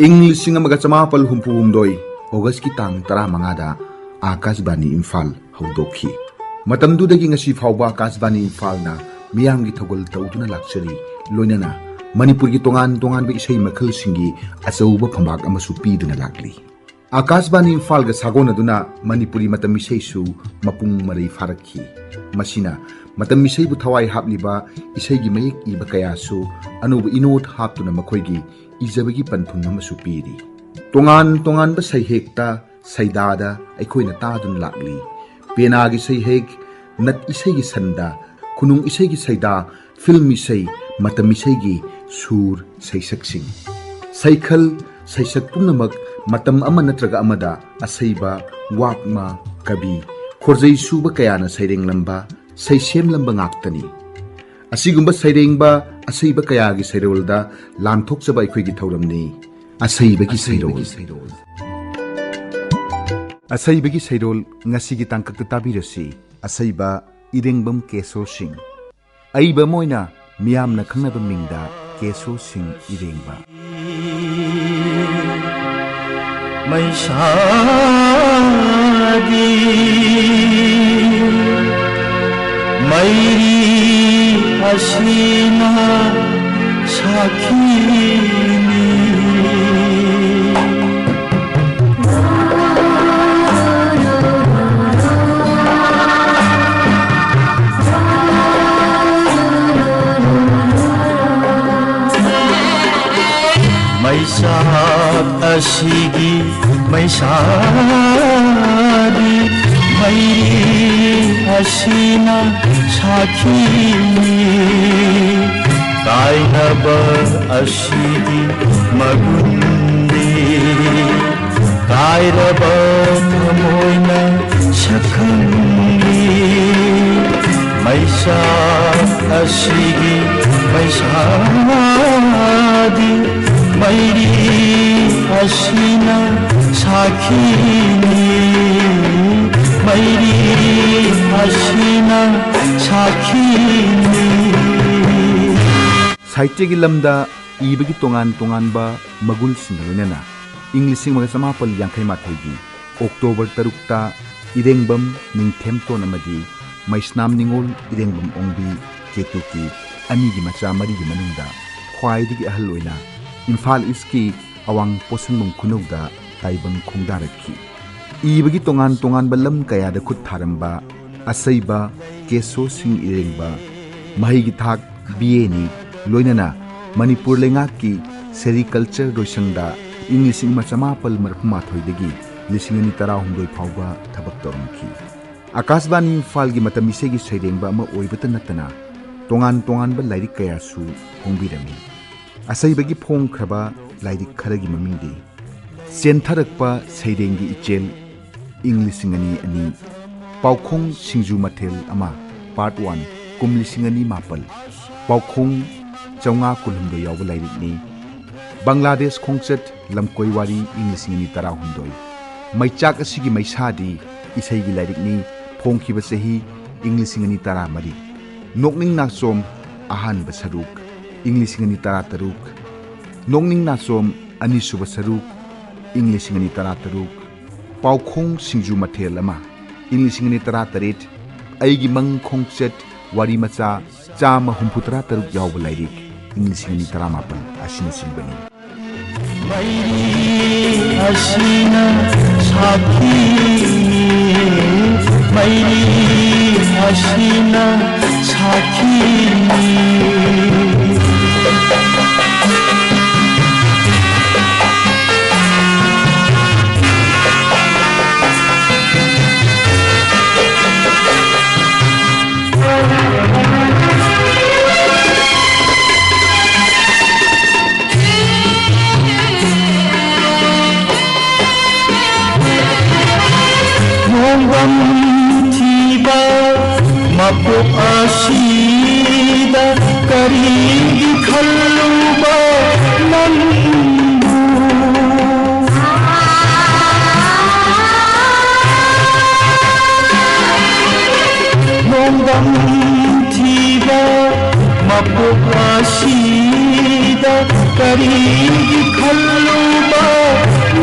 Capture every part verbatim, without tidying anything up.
ꯏꯪ ꯂꯤꯁꯤꯡ ꯑꯃꯒ ꯆꯃꯥꯄꯜ ꯍꯨꯝꯐꯨ ꯍꯨꯝꯗꯣꯏ Augustꯀꯤ ꯇꯥꯡ ꯇꯔꯥꯃꯉꯥꯗ ꯑꯥꯀꯥꯁꯕꯥꯅꯤ ꯏꯝꯐꯥꯜ ꯍꯧꯗꯣꯛꯈꯤ꯫ ꯃꯇꯝꯗꯨꯗꯒꯤ ꯉꯁꯤ ꯐꯥꯎꯕ ꯑꯥꯀꯥꯁꯕꯥꯅꯤ ꯏꯝꯐꯥꯜꯅ ꯃꯤꯌꯥꯝꯒꯤ ꯊꯧꯒꯜ ꯇꯧꯗꯨꯅ ꯂꯥꯛꯆꯔꯤ, ꯂꯣꯏꯅꯅ ꯃꯅꯤꯄꯨꯔꯒꯤ ꯇꯣꯉꯥꯟ ꯇꯣꯉꯥꯟꯕ ꯏꯁꯩ ꯃꯈꯜꯁꯤꯡꯒꯤ ꯑꯆꯧꯕ ꯐꯝꯕꯥꯛ ꯑꯃꯁꯨ ꯄꯤꯗꯨꯅ ꯂꯥꯛꯂꯤ꯫ ꯑꯥꯀꯥꯁꯕꯥꯅꯤ ꯏꯝꯐꯥꯜꯒ ꯁꯥꯒꯣꯟꯅꯗꯨꯅ ꯃꯅꯤꯄꯨꯔꯤ ꯃꯇꯝ ꯏꯁꯩꯁꯨ ꯃꯄꯨꯡ ꯃꯔꯩ ꯐꯥꯔꯛꯈꯤ꯫ ꯃꯁꯤꯅ ꯃꯇꯝ ꯏꯁꯩꯕꯨ ꯊꯋꯥꯏ ꯍꯥꯞꯂꯤꯕ ꯏꯁꯩꯒꯤ ꯃꯌꯦꯛ ꯏꯕ ꯀꯌꯥꯁꯨ ꯑꯅꯧꯕ ꯏꯅꯣꯠ ꯍꯥꯞꯇꯨꯅ ꯃꯈꯣꯏꯒꯤ ꯏꯖꯕꯒꯤ ꯄꯟꯊꯨꯡ ꯑꯃꯁꯨ ꯄꯤꯔꯤ꯫ ꯇꯣꯉꯥꯟ ꯇꯣꯉꯥꯟꯕ ꯁꯩꯍꯦꯛꯇ, ꯁꯩꯗꯥꯗ ꯑꯩꯈꯣꯏꯅ ꯇꯥꯗꯨꯅ ꯂꯥꯛꯂꯤ꯫ ꯄꯦꯅꯥꯒꯤ ꯁꯩꯍꯦꯛ, ꯅꯠ ꯏꯁꯩꯒꯤ ꯁꯟꯗ, ꯈꯨꯅꯨꯡ ꯏꯁꯩꯒꯤ ꯁꯩꯗꯥ, ꯐꯤꯜꯝ ꯏꯁꯩ, ꯃꯇꯝ ꯏꯁꯩꯒꯤ ꯁꯨꯔ, ꯁꯩꯁꯛꯁꯤꯡ꯫ ꯁꯩꯈꯜ, ꯁꯩꯁꯛ ꯄꯨꯝꯅꯃꯛ ꯃꯇꯝ ꯑꯃ ꯅꯠꯇ꯭ꯔꯒ ꯑꯃꯗ ꯑꯁꯩꯕ, ꯋꯥꯛꯃ, ꯀꯕꯤ, ꯈꯣꯔꯖꯩ ꯁꯨꯕ ꯀꯌꯥꯅ ꯁꯩꯔꯦꯡꯂꯝꯕ, ꯁꯩꯁꯦꯝꯂꯝꯕ ꯉꯥꯛꯇꯅꯤ꯫ ꯑꯁꯤꯒꯨꯝꯕ ꯁꯩꯔꯦꯡꯕ, ꯑꯁꯩꯕ ꯀꯌꯥꯒꯤ ꯁꯩꯔꯣꯜꯗ ꯂꯥꯟꯊꯣꯛꯆꯕ ꯑꯩꯈꯣꯏꯒꯤ ꯊꯧꯔꯝꯅꯤ꯫ ꯑꯁꯩꯕꯒꯤ ꯁꯩꯔꯣꯜ꯫ ꯑꯁꯩꯕꯒꯤ ꯁꯩꯔꯣꯜ ꯉꯁꯤꯒꯤ ꯇꯥꯡꯀꯛꯇ ꯇꯥꯕꯤꯔꯁꯤ꯫ ꯑꯁꯩꯕ ꯏꯔꯦꯡꯕꯝ ꯀꯦꯁꯣ ꯁꯤꯡ꯫ ꯑꯏꯕ ꯑꯃ ꯑꯣꯏꯅ ꯃꯤꯌꯥꯝꯅ ꯈꯪꯅꯕ ꯃꯤꯡꯗ ꯀꯦꯁꯣ ꯁꯤꯡ ꯏꯔꯦꯡꯕ꯫ ꯃꯩꯁꯥꯗꯤ ꯃꯩꯔꯤ ꯑꯁꯤꯅ ꯁꯥꯈꯤꯅꯤ꯫ ꯃꯩꯆꯥꯛ ꯑꯁꯤꯒꯤ ꯃꯩꯁꯥꯗꯤ ꯃꯩꯔꯤ ꯑꯁꯤꯅ ꯁꯥꯈꯤꯅꯤ꯫ ꯀꯥꯏꯅꯕ ꯑꯁꯤꯒꯤ ꯃꯒꯨꯟꯗꯤ ꯀꯥꯏꯔꯕ ꯊꯃꯣꯏꯅ ꯁꯛꯈꯪꯂꯤ꯫ ꯃꯩꯆꯥꯛ ꯑꯁꯤꯒꯤ ꯃꯩꯁꯥꯗꯤ ꯃꯩꯔꯤ ꯑꯁꯤꯅ ꯁꯥꯈꯤꯅꯤ꯫ ꯃꯩꯔꯤ ꯑꯁꯤꯅ ꯁꯥꯈꯤꯅꯤ꯫ ꯁꯥꯍꯤꯇ꯭ꯌꯒꯤ ꯂꯝꯗ ꯏꯕꯒꯤ ꯇꯣꯉꯥꯟ ꯇꯣꯉꯥꯟꯕ ꯃꯒꯨꯟꯁꯤꯡꯒ ꯂꯣꯏꯅꯅ ꯏꯪ ꯂꯤꯁꯤꯡ ꯑꯃꯒ ꯆꯃꯥꯄꯟ ꯌꯥꯡꯈꯩ ꯃꯥꯊꯣꯏꯒꯤ ꯑꯣꯛꯇꯣꯕꯔ ꯇꯔꯨꯛꯇ ꯏꯔꯦꯡꯕꯝ ꯅꯤꯡꯊꯦꯝꯇꯣꯟ ꯑꯃꯗꯤ ꯃꯩꯁꯅꯥꯝ ꯅꯤꯉꯣꯜ ꯏꯔꯦꯡꯕꯝ ꯑꯣꯡꯕꯤ ꯀꯦꯇꯨꯀꯤ ꯑꯅꯤꯒꯤ ꯃꯆꯥ ꯃꯔꯤꯒꯤ ꯃꯅꯨꯡꯗ ꯈ꯭ꯋꯥꯏꯗꯒꯤ ꯑꯍꯜ ꯑꯣꯏꯅ ꯏꯝꯐꯥꯜ ꯏꯁꯀꯤ ꯑꯋꯥꯡ ꯄꯣꯠꯁꯪꯕꯝ ꯈꯨꯅꯧꯗ ꯇꯥꯏꯕꯪ ꯈꯣꯡꯗꯥꯔꯛꯈꯤ꯫ ꯏꯕꯒꯤ ꯇꯣꯉꯥꯟ ꯇꯣꯉꯥꯟꯕ ꯂꯝ ꯀꯌꯥꯗ ꯈꯨꯠ ꯊꯥꯔꯝꯕ ꯑꯁꯩꯕ ꯀꯦꯁꯣ ꯁꯤꯡ ꯏꯔꯦꯡꯕ ꯃꯍꯩꯒꯤ ꯊꯥꯛ ꯕꯤ ꯑꯦꯅꯤ ꯂꯣꯏꯅꯅ ꯃꯅꯤꯄꯨꯔ ꯂꯩꯉꯥꯛꯀꯤ ꯁꯦꯔꯤꯀꯜꯆꯔ ꯂꯣꯏꯁꯪꯗ ꯏꯪ ꯂꯤꯁꯤꯡ ꯑꯃ ꯆꯃꯥꯄꯜ ꯃꯔꯤꯐꯨ ꯃꯥꯊꯣꯏꯗꯒꯤ ꯂꯤꯁꯤꯡ ꯑꯅꯤ ꯇꯔꯥꯍꯨꯝꯗꯣꯏ ꯐꯥꯎꯕ ꯊꯕꯛ ꯇꯧꯔꯝꯈꯤ꯫ ꯑꯥꯀꯥꯁꯕꯥꯅꯤ ꯏꯝꯐꯥꯜꯒꯤ ꯃꯇꯝ ꯏꯁꯩꯒꯤ ꯁꯩꯔꯦꯡꯕ ꯑꯃ ꯑꯣꯏꯕꯇ ꯅꯠꯇꯅ ꯇꯣꯉꯥꯟ ꯇꯣꯉꯥꯟꯕ ꯂꯥꯏꯔꯤꯛ ꯀꯌꯥꯁꯨ ꯐꯣꯡꯕꯤꯔꯝꯃꯤ꯫ ꯑꯁꯩꯕꯒꯤ ꯐꯣꯡꯈ꯭ꯔꯕ ꯂꯥꯏꯔꯤꯛ ꯈꯔꯒꯤ ꯃꯃꯤꯡꯗꯤ ꯆꯦꯟꯊꯔꯛꯄ ꯁꯩꯔꯦꯡꯒꯤ ꯏꯆꯦꯜ, ꯏꯪ ꯂꯤꯁꯤꯡ ꯑꯅꯤ ꯑꯅꯤ, ꯄꯥꯎꯈꯣꯡ ꯁꯤꯡꯖꯨ ꯃꯊꯦꯜ ꯑꯃ, ꯄꯥꯔꯠ ꯋꯥꯟ, ꯀꯨꯝ ꯂꯤꯁꯤꯡ ꯑꯅꯤ ꯃꯥꯄꯜ, ꯄꯥꯎꯈꯣꯡ ꯆꯥꯝꯃꯉꯥ ꯀꯨꯟꯍꯨꯝꯗꯣꯏ ꯌꯥꯎꯕ ꯂꯥꯏꯔꯤꯛꯅꯤ꯫ ꯕꯪꯒ꯭ꯂꯥꯗꯦꯁ ꯈꯣꯡꯆꯠ ꯂꯝꯀꯣꯏ ꯋꯥꯔꯤ, ꯏꯪ ꯂꯤꯁꯤꯡ ꯑꯅꯤ ꯇꯔꯥꯍꯨꯝꯗꯣꯏ, ꯃꯩꯆꯥꯛ ꯑꯁꯤꯒꯤ ꯃꯩꯁꯥꯗꯤ ꯏꯁꯩꯒꯤ ꯂꯥꯏꯔꯤꯛꯅꯤ, ꯐꯣꯡꯈꯤꯕ ꯆꯍꯤ ꯏꯪ ꯂꯤꯁꯤꯡ ꯑꯅꯤ ꯇꯔꯥꯃꯔꯤ, ꯅꯣꯛꯅꯤꯡ ꯅꯥꯆꯣꯝ ꯑꯍꯥꯟꯕ ꯁꯔꯨꯛ, ꯏꯪ ꯂꯤꯁꯤꯡ ꯑꯅꯤ ꯇꯔꯥꯇꯔꯨꯛ, ꯅꯣꯛꯅꯤꯡ ꯅꯥꯆꯣꯝ ꯑꯅꯤꯁꯨꯕ ꯁꯔꯨꯛ, ꯏꯪ ꯂꯤꯁꯤꯡ ꯑꯅꯤ ꯇꯔꯥꯇꯔꯨꯛ, ꯄꯥꯎꯈꯣꯡ ꯁꯤꯡꯖꯨ ꯃꯊꯦꯜ ꯑꯃ, ꯏꯪ ꯂꯤꯁꯤꯡ ꯑꯅꯤ ꯇꯔꯥꯇꯔꯦꯠ, ꯑꯩꯒꯤ ꯃꯪ ꯈꯣꯡꯆꯠ ꯋꯥꯔꯤ ꯃꯆꯥ ꯆꯥꯝꯃ ꯍꯨꯝꯐꯨꯇꯔꯥ ꯇꯔꯨꯛ ꯌꯥꯎꯕ ꯂꯥꯏꯔꯤꯛ, ꯏꯪ ꯂꯤꯁꯤꯡ ꯑꯅꯤ ꯇꯔꯥꯃꯥꯄꯜ ꯑꯁꯤꯅꯆꯤꯡꯕꯅꯤ꯫ ꯃꯩꯔꯤ ꯑꯁꯤꯅ ꯁꯥꯈꯤꯅꯤ, ꯃꯩꯔꯤ ꯑꯁꯤꯅ ꯁꯥꯈꯤꯅꯤ꯫ ꯅꯣꯡꯗꯝ ꯊꯤꯕ ꯃꯄꯣꯛ ꯑꯁꯤꯗ ꯀꯔꯤꯒꯤ ꯈꯜꯂꯨꯕ ꯅꯪꯕꯨ? ꯅꯣꯡꯗꯝ ꯊꯤꯕ ꯃꯄꯣꯛ ꯑꯁꯤꯗ ꯀꯔꯤꯒꯤ ꯈꯜꯂꯨꯕ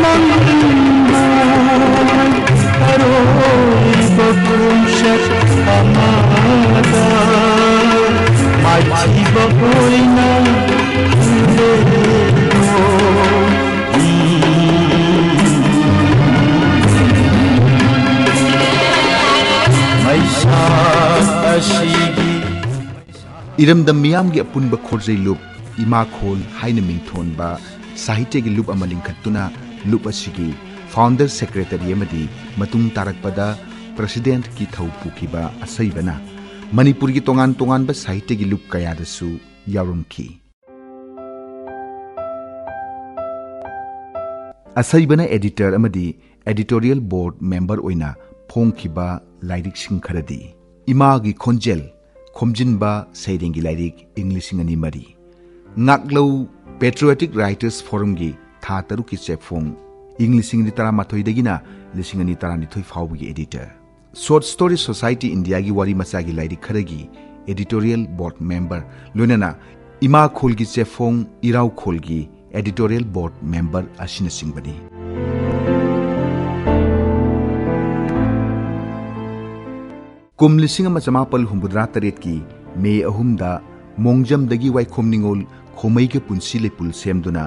ꯅꯪꯅ ꯑꯔꯣꯏꯕ ꯈꯣꯡꯆꯠ ꯑꯃꯗ ꯃꯥꯏꯊꯤꯕ ꯑꯣꯏꯅ ꯈꯜꯂꯦꯗꯣ? ꯃꯩꯁꯥ ꯑꯁꯤꯒꯤ ꯏꯔꯝꯗꯝ ꯃꯤꯌꯥꯝꯒꯤ ꯑꯄꯨꯟꯕ ꯈꯣꯔꯖꯩ ꯂꯨꯞ ꯏꯃꯥ ꯈꯣꯜ ꯍꯥꯏꯅ ꯃꯤꯡꯊꯣꯟꯕ ꯁꯥꯍꯤꯇ꯭ꯌꯒꯤ ꯂꯨꯞ ꯑꯃ ꯂꯤꯡꯈꯠꯇꯨꯅ ꯂꯨꯞ ꯑꯁꯤꯒꯤ ꯐꯥꯎꯟꯗꯔ ꯁꯦꯀ꯭ꯔꯦꯇꯔꯤ ꯑꯃꯗꯤ ꯃꯇꯨꯡ ꯇꯥꯔꯛꯄꯗ ꯄ꯭ꯔꯁꯤꯗꯦꯟꯠꯀꯤ ꯊꯧ ꯄꯨꯈꯤꯕ ꯑꯁꯩꯕꯅ ꯃꯅꯤꯄꯨꯔꯒꯤ ꯇꯣꯉꯥꯟ ꯇꯣꯉꯥꯟꯕ ꯁꯥꯍꯤꯇ꯭ꯌꯒꯤ ꯂꯨꯞ ꯀꯌꯥꯗꯁꯨ ꯌꯥꯎꯔꯝꯈꯤ꯫ ꯑꯁꯩꯕꯅ ꯑꯦꯗꯤꯇꯔ ꯑꯃꯗꯤ ꯑꯦꯗꯤꯇꯣꯔꯤꯌꯦꯜ ꯕꯣꯔꯗ ꯃꯦꯝꯕꯔ ꯑꯣꯏꯅ ꯐꯣꯡꯈꯤꯕ ꯂꯥꯏꯔꯤꯛꯁꯤꯡ ꯈꯔꯗꯤ ꯏꯃꯥꯒꯤ ꯈꯣꯟꯖꯦꯜ ꯈꯣꯝꯖꯤꯟꯕ ꯁꯩꯔꯦꯡꯒꯤ ꯂꯥꯏꯔꯤꯛ ꯏꯪ ꯂꯤꯁꯤꯡ ꯑꯅꯤ ꯃꯔꯤ, ꯉꯥꯛꯂꯧ ꯄꯦꯇ꯭ꯔꯤꯌꯣꯇꯤꯛ ꯔꯥꯏꯇꯔꯁ ꯐꯣꯔꯝꯒꯤ ꯊꯥ ꯇꯔꯨꯛꯀꯤ ꯆꯦꯐꯣꯡ ꯏꯪ ꯂꯤꯁꯤꯡ ꯑꯅꯤ ꯇꯔꯥꯃꯥꯊꯣꯏꯗꯒꯤꯅ ꯂꯤꯁꯤꯡ ꯑꯅꯤ ꯇꯔꯥꯅꯤꯊꯣꯏ ꯐꯥꯎꯕꯒꯤ ꯑꯦꯗꯤꯇꯔ, ꯁꯣꯔꯠ ꯁ꯭ꯇꯣꯔꯤ ꯁꯣꯁꯥꯏꯇꯤ ꯏꯟꯗꯤꯌꯥꯒꯤ ꯋꯥꯔꯤ ꯃꯆꯥꯒꯤ ꯂꯥꯏꯔꯤꯛ ꯈꯔꯒꯤ ꯑꯦꯗꯤꯇꯣꯔꯤꯌꯦꯜ ꯕꯣꯔꯗ ꯃꯦꯝꯕꯔ, ꯂꯣꯏꯅꯅ ꯏꯃꯥ ꯈꯣꯜꯒꯤ ꯆꯦꯐꯣꯡ ꯏꯔꯥꯎ ꯈꯣꯜꯒꯤ ꯑꯦꯗꯤꯇꯣꯔꯤꯌꯦꯜ ꯕꯣꯔꯗ ꯃꯦꯝꯕꯔ ꯑꯁꯤꯅꯆꯤꯡꯕꯅꯤ꯫ ꯀꯨꯝ ꯂꯤꯁꯤꯡ ꯑꯃ ꯆꯃꯥꯄꯜ ꯍꯨꯝꯐꯨꯇꯔꯥ ꯇꯔꯦꯠꯀꯤ ꯃꯦ ꯑꯍꯨꯝꯗ ꯃꯣꯡꯖꯝꯗꯒꯤ ꯋꯥꯏꯈꯣꯝ ꯅꯤꯉꯣꯜ ꯈꯣꯃꯩꯒꯤ ꯄꯨꯟꯁꯤ ꯂꯩꯄꯨꯜ ꯁꯦꯝꯗꯨꯅ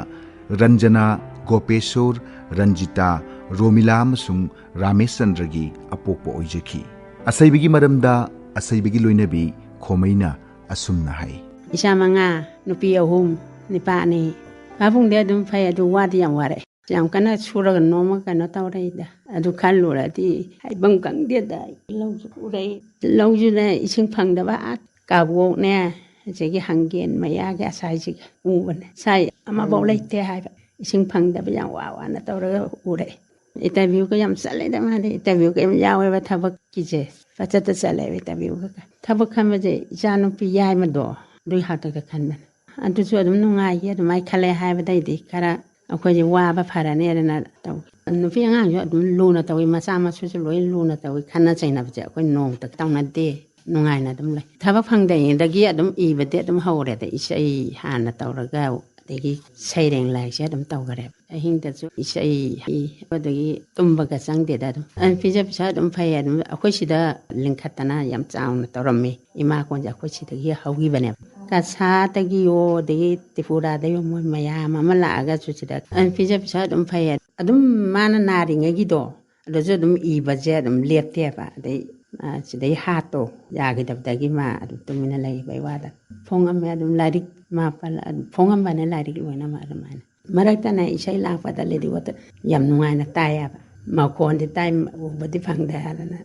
ꯔꯟꯖꯅꯥ, ꯒꯣꯄꯦꯁꯣꯔ, ꯔꯟꯖꯤꯇꯥ, ꯔꯣꯃꯤꯂꯥ ꯑꯃꯁꯨꯡ ꯔꯥꯃꯦꯁꯆꯟꯗ꯭ꯔꯒꯤ ꯑꯄꯣꯛꯄ ꯑꯣꯏꯖꯈꯤ꯫ ꯑꯁꯩꯕꯒꯤ ꯃꯔꯝꯗ ꯑꯁꯩꯕꯒꯤ ꯂꯣꯏꯅꯕꯤ ꯈꯣꯃꯩꯅ ꯑꯁꯨꯝꯅ ꯍꯥꯏ꯫ ꯏꯆꯥ ꯃꯉꯥ, ꯅꯨꯄꯤ ꯑꯍꯨꯝ, ꯅꯨꯄꯥ ꯑꯅꯤ꯫ ꯄꯥꯕꯨꯡꯗꯤ ꯑꯗꯨꯝ ꯐꯩ, ꯑꯗꯨ ꯋꯥꯗꯤ ꯌꯥꯝ ꯋꯥꯔꯛꯑꯦ꯫ ꯌꯥꯝ ꯀꯟꯅ ꯁꯨꯔꯒ ꯅꯣꯝꯃꯒ ꯀꯩꯅꯣ ꯇꯧꯔꯛꯏꯗ꯫ ꯑꯗꯨ ꯈꯜꯂꯨꯔꯗꯤ ꯍꯥꯏꯐꯝ ꯈꯪꯗꯦꯗ꯫ ꯂꯧꯁꯨ ꯎꯔꯛꯏ꯫ ꯂꯧꯁꯨꯅꯦ ꯏꯁꯤꯡ ꯐꯪꯗꯕ ꯑꯥ ꯀꯥꯕꯣꯛꯅꯦ, ꯑꯗꯒꯤ ꯍꯪꯒꯦꯟ ꯃꯌꯥꯒꯤ ꯑꯁꯥꯏꯁꯤꯒ ꯎꯕꯅꯦ꯫ ꯁꯥꯏ ꯑꯃꯐꯥꯎ ꯂꯩꯇꯦ ꯍꯥꯏꯕ꯫ ꯏꯁꯤꯡ ꯐꯪꯗꯕ ꯌꯥꯝ ꯋꯥ ꯋꯥꯅ ꯇꯧꯔꯒ ꯎꯔꯛꯏ꯫ ꯏꯟꯇꯔꯚ꯭ꯌꯨꯒ ꯌꯥꯝ ꯆꯠꯂꯦꯗ ꯃꯥꯗꯤ꯫ ꯏꯟꯇꯔꯚ꯭ꯌꯨꯒ ꯌꯥꯝ ꯌꯥꯎꯋꯦꯕ ꯊꯕꯛꯀꯤꯁꯦ꯫ ꯄꯪꯆꯠꯇ ꯆꯠꯂꯦꯕ ꯏꯟꯇꯔꯚ꯭ꯌꯨꯒ꯫ ꯊꯕꯛ ꯈꯟꯕꯁꯦ ꯏꯆꯥꯅꯨꯄꯤ ꯌꯥꯏꯃꯗꯣ ꯑꯗꯨꯒꯤ ꯍꯥꯛꯇꯛꯇ ꯈꯟꯕꯅꯦ꯫ ꯑꯗꯨꯁꯨ ꯑꯗꯨꯝ ꯅꯨꯡꯉꯥꯏꯈꯤ꯫ ꯑꯗꯨꯃꯥꯏꯅ ꯈꯜꯂꯦ ꯍꯥꯏꯕꯗꯩꯗꯤ ꯈꯔ ꯑꯩꯈꯣꯏꯁꯦ ꯋꯥꯕ ꯐꯔꯅꯤꯗꯅ ꯇꯧ꯫ ꯅꯨꯄꯤ ꯑꯉꯥꯡꯁꯨ ꯑꯗꯨꯝ ꯂꯨꯅ ꯇꯧꯏ, ꯃꯆꯥ ꯃꯁꯨꯁꯨ ꯂꯣꯏ ꯂꯨꯅ ꯇꯧꯏ꯫ ꯈꯠꯅ ꯆꯩꯅꯕꯁꯦ ꯑꯩꯈꯣꯏ ꯅꯣꯡꯃꯇ ꯇꯧꯅꯗꯦ꯫ ꯅꯨꯡꯉꯥꯏꯅ ꯑꯗꯨꯝ ꯂꯩ꯫ ꯊꯕꯛ ꯐꯪꯗ꯭ꯔꯤꯉꯩꯗꯒꯤ ꯑꯗꯨꯝ ꯏꯕꯗꯤ ꯑꯗꯨꯝ ꯍꯧꯔꯦꯗ, ꯏꯁꯩ ꯍꯥꯟꯅ ꯇꯧꯔꯒ ꯑꯗꯒꯤ ꯁꯩꯔꯦꯡ ꯂꯥꯏꯔꯤꯛꯁꯦ ꯑꯗꯨꯝ ꯇꯧꯈꯔꯦꯕ꯫ ꯑꯍꯤꯡꯗꯁꯨ ꯏꯁꯩ, ꯑꯗꯒꯤ ꯇꯨꯝꯕꯒ ꯆꯪꯗꯦꯗ ꯑꯗꯨꯝ꯫ ꯑꯗꯨꯅ ꯐꯤꯖꯦꯠ ꯄꯩꯁꯥ ꯑꯗꯨꯝ ꯐꯩ꯫ ꯑꯗꯨꯝ ꯑꯩꯈꯣꯏ ꯁꯤꯗ ꯂꯤꯡꯈꯠꯇꯅ ꯌꯥꯝ ꯆꯥꯎꯅ ꯇꯧꯔꯝꯃꯤ꯫ ꯏꯃꯥ ꯀꯣꯟꯁꯦ ꯑꯩꯈꯣꯏ ꯁꯤꯗꯒꯤ ꯍꯧꯈꯤꯕꯅꯦꯕ꯫ ꯀꯁꯥꯗꯒꯤꯌꯣ, ꯑꯗꯒꯤ ꯇ꯭ꯔꯤꯄꯨꯔꯥꯗꯒꯤꯌꯣ, ꯃꯣꯏ ꯃꯌꯥꯝ ꯑꯃ ꯂꯥꯛꯑꯒꯁꯨ ꯁꯤꯗ ꯑꯗꯨꯝ ꯐꯤꯖꯦꯠ ꯄꯩꯁꯥ ꯑꯗꯨꯝ ꯐꯩ꯫ ꯑꯗꯨꯝ ꯃꯥꯅ ꯅꯥꯔꯤꯉꯩꯒꯤꯗꯣ ꯑꯗꯨꯁꯨ ꯑꯗꯨꯝ ꯏꯕꯁꯦ ꯑꯗꯨꯝ ꯂꯦꯞꯇꯦꯕ꯫ ꯑꯗꯩ, ꯑ, ꯁꯤꯗꯩ ꯍꯥꯠꯇꯣ ꯌꯥꯈꯤꯗꯕꯗꯒꯤ ꯃꯥ ꯑꯗꯨꯝ ꯇꯨꯃꯤꯟꯅ ꯂꯩꯕꯩ ꯋꯥꯗ꯫ ꯐꯣꯡꯉꯝꯃꯦ ꯑꯗꯨꯝ ꯂꯥꯏꯔꯤꯛ, ꯃꯥ ꯄꯜꯂ-, ꯑꯗꯨꯝ ꯐꯣꯡꯉꯝꯕꯅꯦ ꯂꯥꯏꯔꯤꯛ ꯂꯣꯏꯅꯃꯛ ꯑꯗꯨꯃꯥꯏꯅ꯫ ꯃꯔꯛꯇꯅ ꯏꯁꯩ ꯂꯥꯛꯄꯗ ꯔꯦꯗꯤꯑꯣꯗ ꯌꯥꯝ ꯅꯨꯡꯉꯥꯏꯅ ꯇꯥꯏꯌꯦꯕ꯫ ꯃꯈꯣꯟꯗꯤ ꯇꯥꯏ, ꯎꯕꯗꯤ ꯐꯪꯗꯦ ꯍꯥꯏꯗꯅ꯫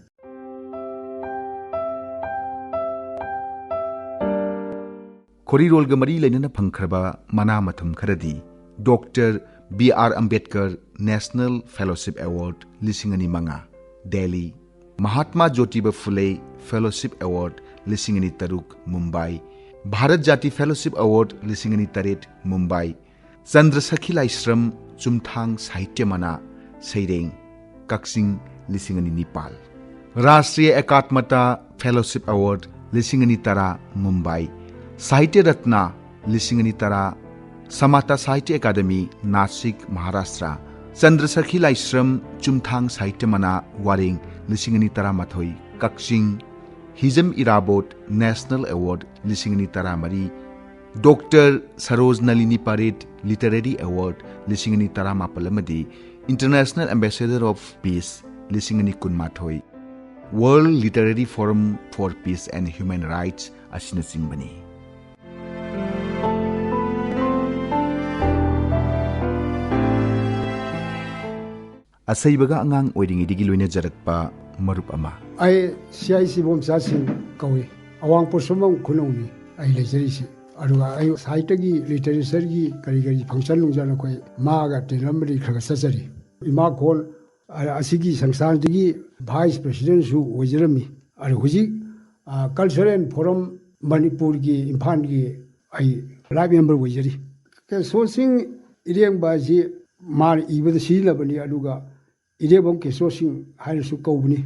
ꯈꯣꯔꯤꯔꯣꯜꯒ ꯃꯔꯤ ꯂꯩꯅꯅ ꯐꯪꯈ꯭ꯔꯕ ꯃꯅꯥ ꯃꯊꯨꯝ ꯈꯔꯗꯤ: doctor B R Ambedkar national fellowship award ꯂꯤꯁꯤꯡ ꯑꯅꯤ ꯃꯉꯥ, ꯗꯦꯜꯂꯤ, ꯃꯍꯥꯠꯃꯥ ꯖꯣꯇꯤꯕ ꯐꯨꯂꯦ ꯐꯦꯂꯣꯁꯤꯞ ꯑꯦꯋꯥꯔꯗ ꯂꯤꯁꯤꯡ ꯑꯅꯤ ꯇꯔꯨꯛ, ꯃꯨꯝꯕꯥꯏ, ꯚꯥꯔꯠ ꯖꯥꯇꯤ ꯐꯦꯂꯣꯁꯤꯞ ꯑꯦꯋꯥꯔꯗ ꯂꯤꯁꯤꯡ ꯑꯅꯤ ꯇꯔꯦꯠ, ꯃꯨꯝꯕꯥꯏ, ꯆꯟꯗ꯭ꯔꯁꯈꯤ ꯂꯥꯏꯁ꯭ꯔꯝ ꯆꯨꯝꯊꯥꯡ ꯁꯥꯍꯤꯇ꯭ꯌ ꯃꯅꯥ ꯁꯩꯔꯦꯡ, ꯀꯛꯆꯤꯡ, ꯂꯤꯁꯤꯡ ꯑꯅꯤ ꯅꯤꯄꯥꯜ, ꯔꯥꯁꯇ꯭ꯔꯤꯌ ꯑꯦꯀꯥꯗꯃꯇꯥ ꯐꯦꯂꯣꯁꯤꯞ ꯑꯦꯋꯥꯔꯗ ꯂꯤꯁꯤꯡ ꯑꯅꯤ ꯇꯔꯥ, ꯃꯨꯝꯕꯥꯏ, ꯁꯥꯍꯤꯇ꯭ꯌ ꯔꯠꯅꯥ ꯂꯤꯁꯤꯡ ꯑꯅꯤ ꯇꯔꯥ, ꯁꯃꯥꯇꯥ ꯁꯥꯍꯤꯇ꯭ꯌ ꯑꯦꯀꯥꯗꯃꯤ, ꯅꯥꯁꯤꯛ, ꯃꯍꯥꯔꯥꯁꯇ꯭ꯔ, ꯆꯟꯗ꯭ꯔꯁꯈꯤ ꯂꯥꯏꯁ꯭ꯔꯝ ꯆꯨꯝꯊꯥꯡ ꯁꯥꯍꯤꯇ꯭ꯌ ꯃꯅꯥ ꯋꯥꯔꯦꯡ ꯂꯤꯁꯤꯡ ꯑꯅꯤ ꯇꯔꯥꯃꯥꯊꯣꯏ, ꯀꯛꯆꯤꯡ, ꯍꯤꯖꯝ ꯏꯔꯥꯕꯣꯠ ꯅꯦꯁꯅꯦꯜ ꯑꯦꯋꯥꯔꯗ ꯂꯤꯁꯤꯡ ꯑꯅꯤ ꯇꯔꯥꯃꯔꯤ, ꯗꯣꯛꯇꯔ ꯁꯔꯣꯖ ꯅꯂꯤꯅꯤ ꯄꯥꯔꯤꯠ ꯂꯤꯇꯔꯦꯔꯤ ꯑꯦꯋꯥꯔꯗ ꯂꯤꯁꯤꯡ ꯑꯅꯤ ꯇꯔꯥꯃꯥꯄꯜ ꯑꯃꯗꯤ International Ambassador of Peace ꯂꯤꯁꯤꯡ ꯑꯅꯤ ꯀꯨꯟꯃꯥꯊꯣꯏ, World Literary Forum for Peace and Human Rights ꯑꯁꯤꯅꯆꯤꯡꯕꯅꯤ꯫ ꯑꯁꯩꯕꯒ ꯑꯉꯥꯡ ꯑꯣꯏꯔꯤꯉꯩꯗꯒꯤ ꯂꯣꯏꯅꯖꯔꯛꯄ ꯃꯔꯨꯞ ꯑꯃ꯫ ꯑꯩ ꯁꯤ ꯑꯥꯏ ꯁꯤ ꯕꯣꯝꯆꯥ ꯁꯤꯡ ꯀꯧꯏ꯫ ꯑꯋꯥꯡ ꯄꯣꯠꯁꯪꯕꯝ ꯈꯨꯅꯧꯅꯤ ꯑꯩ ꯂꯩꯖꯔꯤꯁꯤ꯫ ꯑꯗꯨꯒ ꯑꯩ ꯁꯥꯍꯤꯇ꯭ꯌꯒꯤ, ꯂꯤꯇꯔꯦꯆꯔꯒꯤ ꯀꯔꯤ ꯀꯔꯤ ꯐꯪꯁꯟ ꯅꯨꯡꯁꯟ ꯑꯩꯈꯣꯏ ꯃꯥꯒ ꯇꯤꯟꯅꯔꯝꯕꯗꯤ ꯈꯔ ꯈꯔ ꯆꯠꯆꯔꯤ꯫ ꯏꯃꯥ ꯈꯣꯜ, ꯑ, ꯑꯁꯤꯒꯤ ꯁꯪꯁꯊꯥꯟꯁꯤꯒꯤ ꯚꯥꯏꯁ ꯄ꯭ꯔꯦꯁꯤꯗꯦꯟꯁꯨ ꯑꯣꯏꯖꯔꯝꯃꯤ꯫ ꯑꯗꯨ ꯍꯧꯖꯤꯛ, ꯑ, ꯀꯜꯆꯔꯦꯜ ꯐꯣꯔꯝ ꯃꯅꯤꯄꯨꯔꯒꯤ ꯏꯝꯐꯥꯜꯒꯤ ꯑꯩ ꯂꯥꯏꯐ ꯃꯦꯝꯕꯔ ꯑꯣꯏꯖꯔꯤ꯫ ꯀꯦꯁꯣ ꯁꯤꯡ ꯏꯔꯦꯡꯕ ꯑꯁꯤ ꯃꯥꯅ ꯏꯕꯗ ꯁꯤꯖꯤꯟꯅꯕꯅꯤ, ꯑꯗꯨꯒ ꯏꯔꯦꯡꯕꯝ ꯀꯦꯁꯣ ꯁꯤꯡ ꯍꯥꯏꯅꯁꯨ ꯀꯧꯕꯅꯤ꯫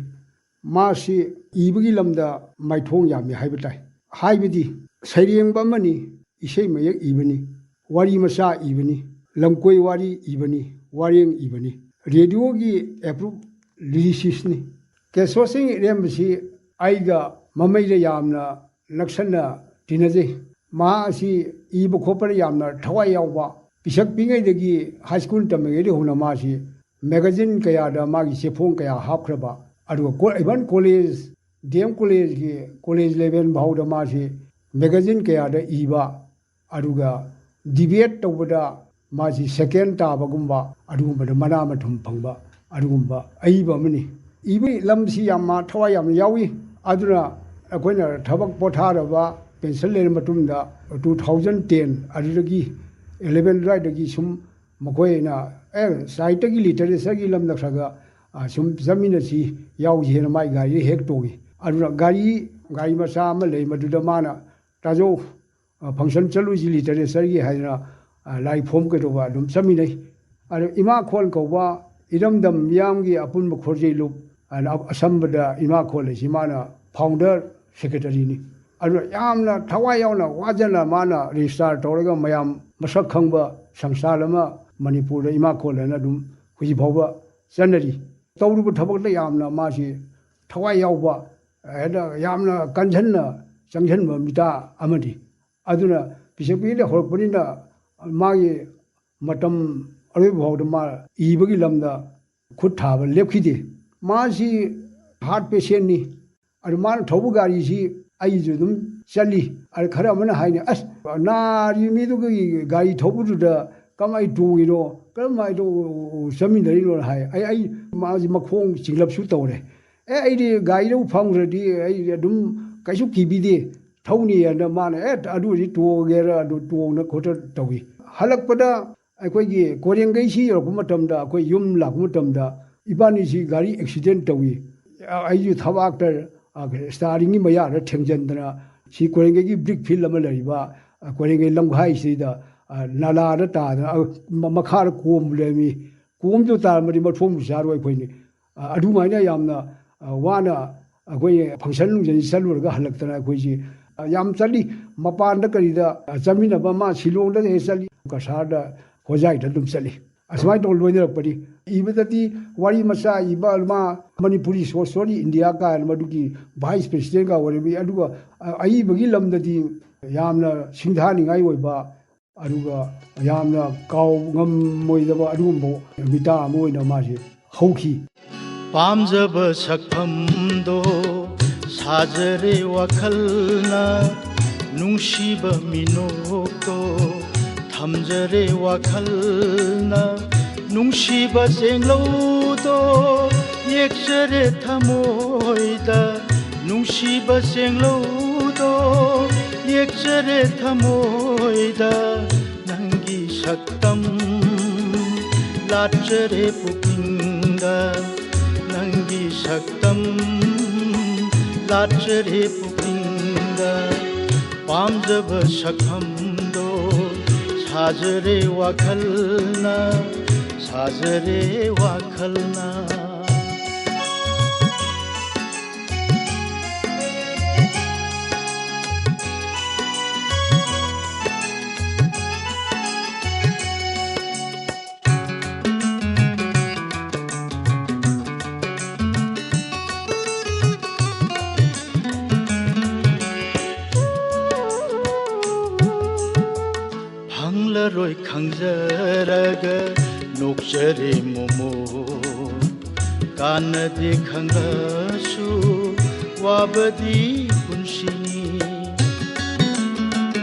ꯃꯥꯁꯤ ꯏꯕꯒꯤ ꯂꯝꯗ ꯃꯥꯏꯊꯣꯡ ꯌꯥꯝꯃꯤ ꯍꯥꯏꯕ ꯇꯥꯏ꯫ ꯍꯥꯏꯕꯗꯤ ꯁꯩꯔꯦꯡꯕ ꯑꯃꯅꯤ, ꯏꯁꯩ ꯃꯌꯦꯛ ꯏꯕꯅꯤ, ꯋꯥꯔꯤ ꯃꯆꯥ ꯏꯕꯅꯤ, ꯂꯝꯀꯣꯏ ꯋꯥꯔꯤ ꯏꯕꯅꯤ, ꯋꯥꯔꯦꯡ ꯏꯕꯅꯤ, ꯔꯦꯗꯤꯑꯣꯒꯤ ꯑꯦꯄ꯭ꯔꯨꯞ ꯂꯤꯔꯤꯁꯤꯁꯅꯤ꯫ ꯀꯦꯁꯣ ꯁꯤꯡ ꯏꯔꯦꯝꯕꯁꯤ ꯑꯩꯒ ꯃꯃꯩꯗ ꯌꯥꯝꯅ ꯅꯛꯁꯟꯅ ꯇꯤꯟꯅꯖꯩ꯫ ꯃꯍꯥꯛ ꯑꯁꯤ ꯏꯕ ꯈꯣꯠꯄꯗ ꯌꯥꯝꯅ ꯊꯋꯥꯏ ꯌꯥꯎꯕ, ꯄꯤꯁꯛ ꯄꯤꯉꯩꯗꯒꯤ ꯍꯥꯏ ꯁ꯭ꯀꯨꯜ ꯇꯝꯃꯤꯉꯩꯗꯒꯤ ꯍꯧꯅ ꯃꯥꯁꯤ ꯃꯦꯒꯥꯖꯤꯟ ꯀꯌꯥꯗ ꯃꯥꯒꯤ ꯆꯦꯐꯣꯡ ꯀꯌꯥ ꯍꯥꯞꯈ꯭ꯔꯕ, ꯑꯗꯨꯒ ꯀꯣ-, even ꯀꯣꯂꯦꯖ, ꯗꯤ ꯑꯦꯝ ꯀꯣꯂꯦꯖꯀꯤ ꯀꯣꯂꯦꯖ ꯂꯦꯚꯦꯜ ꯐꯥꯎꯗ ꯃꯥꯁꯤ ꯃꯦꯒꯥꯖꯤꯟ ꯀꯌꯥꯗ ꯏꯕ, ꯑꯗꯨꯒ ꯗꯤꯕꯦꯠ ꯇꯧꯕꯗ ꯃꯥꯁꯤ ꯁꯦꯀꯦꯟ ꯇꯥꯕꯒꯨꯝꯕ, ꯑꯗꯨꯒꯨꯝꯕꯗ ꯃꯅꯥ ꯃꯊꯨꯝ ꯐꯪꯕ, ꯑꯗꯨꯒꯨꯝꯕ ꯑꯏꯕ ꯑꯃꯅꯤ꯫ ꯏꯕꯒꯤ ꯂꯝꯁꯤ ꯌꯥꯝ ꯃꯥ ꯊꯋꯥꯏ ꯌꯥꯝꯅ ꯌꯥꯎꯏ꯫ ꯑꯗꯨꯅ ꯑꯩꯈꯣꯏꯅ ꯊꯕꯛ ꯄꯣꯊꯥꯔꯕ, ꯄꯦꯟꯁꯟ ꯂꯩꯔ ꯃꯇꯨꯡꯗ, two thousand ten ꯑꯗꯨꯗꯒꯤ eleven ꯑꯗꯨꯋꯥꯏꯗꯒꯤ ꯁꯨꯝ ꯃꯈꯣꯏꯅ, "ꯑꯦ, ꯁꯥꯍꯤꯇ꯭ꯌꯒꯤ ꯂꯤꯇꯔꯦꯆꯔꯒꯤ ꯂꯝꯗ ꯈꯔ ꯈꯔ, ꯑ, ꯁꯨꯝ ꯆꯠꯃꯤꯟꯅꯁꯤ, ꯌꯥꯎꯁꯤ" ꯍꯥꯏꯅ ꯃꯥꯒꯤ ꯒꯥꯔꯤꯗ ꯍꯦꯛ ꯇꯣꯡꯉꯤ꯫ ꯑꯗꯨꯅ ꯒꯥꯔꯤ, ꯒꯥꯔꯤ ꯃꯆꯥ ꯑꯃ ꯂꯩ, ꯃꯗꯨꯗ ꯃꯥꯅ, "ꯇꯥꯖꯧ, ꯑ, ꯐꯪꯁꯟ ꯆꯠꯂꯨꯁꯤ ꯂꯤꯇꯔꯦꯆꯔꯒꯤ" ꯍꯥꯏꯗꯅ, ꯑ, ꯂꯥꯏꯔꯤꯛ ꯐꯣꯝ ꯀꯩꯗꯧꯕ ꯑꯗꯨꯝ ꯆꯠꯃꯤꯟꯅꯩ꯫ ꯑꯗꯣ ꯏꯃꯥꯈꯣꯜ ꯀꯧꯕ ꯏꯔꯝꯗꯝ ꯃꯤꯌꯥꯝꯒꯤ ꯑꯄꯨꯟꯕ ꯈꯣꯔꯖꯩ ꯂꯨꯞ ꯍꯥꯏꯅ ꯑꯁꯝꯕꯗ ꯏꯃꯥꯈꯣꯜ ꯍꯥꯏꯁꯤ ꯃꯥꯅ ꯐꯥꯎꯟꯗꯔ ꯁꯦꯀ꯭ꯔꯦꯇꯔꯤꯅꯤ꯫ ꯑꯗꯨꯅ ꯌꯥꯝꯅ ꯊꯋꯥꯏ ꯌꯥꯎꯅ ꯋꯥꯖꯅ ꯃꯥꯅ ꯔꯦꯖꯤꯁꯇꯥꯔ ꯇꯧꯔꯒ ꯃꯌꯥꯝ ꯃꯁꯛ ꯈꯪꯕ ꯁꯪꯁꯊꯥꯟ ꯑꯃ ꯃꯅꯤꯄꯨꯔꯗ ꯏꯃꯥꯈꯣꯜ ꯍꯥꯏꯅ ꯑꯗꯨꯝ ꯍꯧꯖꯤꯛ ꯐꯥꯎꯕ ꯆꯠꯅꯔꯤ꯫ ꯇꯧꯔꯤꯕ ꯊꯕꯛꯇ ꯌꯥꯝꯅ ꯃꯥꯁꯤ ꯊꯋꯥꯏ ꯌꯥꯎꯕ, ꯍꯦꯛꯇ ꯌꯥꯝꯅ ꯀꯟꯁꯟꯅ ꯆꯪꯁꯟꯕ ꯃꯤꯇꯥ ꯑꯃꯅꯤ꯫ ꯑꯗꯨꯅ ꯄꯤꯁꯛ ꯄꯤꯛꯏꯗ ꯍꯧꯔꯛꯄꯅꯤꯅ ꯃꯥꯒꯤ ꯃꯇꯝ ꯑꯔꯣꯏꯕ ꯐꯥꯎꯗ ꯃꯥ ꯏꯕꯒꯤ ꯂꯝꯗ ꯈꯨꯠ ꯊꯥꯕ ꯂꯦꯞꯈꯤꯗꯦ꯫ ꯃꯥꯁꯤ ꯍꯥꯔꯠ ꯄꯦꯁꯦꯟꯅꯤ꯫ ꯑꯗꯨ ꯃꯥꯅ ꯊꯧꯕ ꯒꯥꯔꯤꯁꯤ ꯑꯩꯁꯨ ꯑꯗꯨꯝ ꯆꯠꯂꯤ꯫ ꯑꯗꯨ ꯈꯔ ꯑꯃꯅ ꯍꯥꯏꯅꯤ, "ꯑꯁ, ꯅꯥꯔꯤꯕ ꯃꯤꯗꯨꯒꯤ ꯒꯥꯔꯤ ꯊꯧꯕꯗꯨꯗ ꯀꯃꯥꯏꯅ ꯇꯣꯡꯉꯤꯅꯣ, ꯀꯔꯝꯍꯥꯏꯅ ꯆꯠꯃꯤꯟꯅꯔꯤꯅꯣꯅ" ꯍꯥꯏ꯫ ꯑꯩ, ꯑꯩ ꯃꯥꯁꯤ ꯃꯈꯣꯡ ꯆꯤꯡꯂꯞꯁꯨ ꯇꯧꯔꯦ꯫ "ꯑꯦ, ꯑꯩꯗꯤ ꯒꯥꯔꯤꯗꯕꯨ ꯐꯝꯈ꯭ꯔꯗꯤ ꯑꯩ ꯑꯗꯨꯝ ꯀꯩꯁꯨ ꯀꯤꯕꯤꯗꯦ, ꯊꯧꯅꯤ" ꯍꯥꯏꯅ ꯃꯥꯅ, "ꯑꯦ, ꯑꯗꯨ ꯑꯣꯏꯔꯗꯤ ꯇꯣꯡꯉꯒꯦꯔ, ꯑꯗꯨ ꯇꯣꯡꯅ ꯈꯣꯠꯇ ꯇꯧꯏ"꯫ ꯍꯜꯂꯛꯄꯗ ꯑꯩꯈꯣꯏꯒꯤ ꯀꯣꯏꯔꯦꯡꯒꯩꯁꯤ ꯌꯧꯔꯛꯄ ꯃꯇꯝꯗ, ꯑꯩꯈꯣꯏ ꯌꯨꯝ ꯂꯥꯛꯄ ꯃꯇꯝꯗ ꯏꯕꯥꯅꯤꯁꯤ ꯒꯥꯔꯤ ꯑꯦꯛꯁꯤꯗꯦꯟ ꯇꯧꯏ꯫ ꯑꯩꯁꯨ ꯊꯕꯥꯛꯇ, ꯑ, ꯁ꯭ꯇꯥꯔꯤꯡꯒꯤ ꯃꯌꯥꯗ ꯊꯦꯡꯖꯟꯗꯅ ꯁꯤ ꯀꯣꯏꯔꯦꯡꯒꯩꯒꯤ ꯕ꯭ꯔꯤꯛ ꯐꯤꯜ ꯑꯃ ꯂꯩꯔꯤꯕ, ꯑ, ꯀꯣꯏꯔꯦꯡꯒꯩ ꯂꯝꯈꯥꯏꯁꯤꯗ, ꯑ, ꯅꯂꯥꯗ ꯇꯥꯗꯅ, ꯑ, ꯃ-, ꯃꯈꯥꯗ ꯀꯣꯝ ꯂꯩꯔꯝꯃꯤ꯫ ꯀꯣꯝꯗꯨ ꯇꯥꯔꯝꯃꯗꯤ ꯃꯊꯣꯡꯕꯨ ꯆꯥꯔꯣꯏ ꯑꯩꯈꯣꯏꯅꯤ꯫ ꯑ, ꯑꯗꯨꯃꯥꯏꯅ ꯌꯥꯝꯅ, ꯑ, ꯋꯥꯅ ꯑꯩꯈꯣꯏ function ꯅꯨꯡꯁꯟ ꯆꯠꯂꯨꯔꯒ ꯍꯜꯂꯛꯇꯅ ꯑꯩꯈꯣꯏꯁꯤ, ꯑ, ꯌꯥꯝ ꯆꯠꯂꯤ꯫ ꯃꯄꯥꯟꯗ ꯀꯔꯤꯗ, ꯑ, ꯆꯠꯃꯤꯟꯅꯕ ꯑꯃ ꯁꯤꯂꯣꯡꯗ ꯍꯦꯛ ꯆꯠꯂꯤ, ꯀꯁꯥꯔꯗ, ꯍꯣꯖꯥꯏꯗ ꯑꯗꯨꯝ ꯆꯠꯂꯤ꯫ ꯑꯁꯨꯃꯥꯏꯅ ꯇꯧꯔ ꯂꯣꯏꯅꯔꯛꯄꯅꯤ꯫ ꯏꯕꯗꯗꯤ ꯋꯥꯔꯤ ꯃꯆꯥ ꯏꯕ, ꯃꯥ ꯃꯅꯤꯄꯨꯔꯤ short story India ꯀꯥꯏꯅ ꯃꯗꯨꯒꯤ vice president ꯀ ꯑꯣꯏꯔꯝꯃꯤ꯫ ꯑꯗꯨꯒ, ꯑ, ꯑꯏꯕꯒꯤ ꯂꯝꯗꯗꯤ ꯌꯥꯝꯅ ꯁꯤꯡꯊꯥꯅꯤꯡꯉꯥꯏ ꯑꯣꯏꯕ, ꯑꯗꯨꯒ ꯌꯥꯝꯅ ꯀꯥꯎ ꯉꯝꯃꯣꯏꯗꯕ ꯑꯗꯨꯒꯨꯝꯕ ꯃꯤꯇꯥ ꯑꯃ ꯑꯣꯏꯅ ꯃꯥꯁꯦ ꯍꯧꯈꯤ꯫ ꯄꯥꯝꯖꯕ ꯁꯛꯐꯝꯗꯣ ꯁꯥꯖꯔꯦ ꯋꯥꯈꯜꯅ, ꯅꯨꯡꯁꯤꯕ ꯃꯤꯅꯣꯛꯇꯣ ꯊꯝꯖꯔꯦ ꯋꯥꯈꯜꯅ, ꯅꯨꯡꯁꯤꯕ ꯆꯦꯡꯂꯧꯗꯣ ꯌꯦꯛꯆꯔꯦ ꯊꯃꯣꯏꯗ, ꯅꯨꯡꯁꯤꯕ ꯆꯦꯡꯂꯧꯗꯣ ꯌꯦꯛꯆꯔꯦ ꯊꯃꯣꯏꯗ, ꯅꯪꯒꯤ ꯁꯛꯇꯝ ꯂꯥꯠꯆꯔꯦ ꯄꯨꯛꯅꯤꯡꯗ, ꯅꯪꯒꯤ ꯁꯛꯇꯝ ꯂꯥꯠꯆꯔꯦ ꯄꯨꯛꯅꯤꯡꯗ, ꯄꯥꯝꯖꯕ ꯁꯛꯐꯝꯗꯣ ꯁꯥꯖꯔꯦ ꯋꯥꯈꯜꯅ, ꯁꯥꯖꯔꯦ ꯋꯥꯈꯜꯅ꯫ ꯐꯪꯂꯔꯣꯏ ꯈꯪꯖꯔꯒ ꯅꯣꯛꯆꯔꯦ ꯃꯣꯃꯣꯟ, ꯀꯥꯟꯅꯗꯦ ꯈꯪꯂꯁꯨ ꯋꯥꯕꯗꯤ ꯄꯨꯟꯁꯤꯅꯤ꯫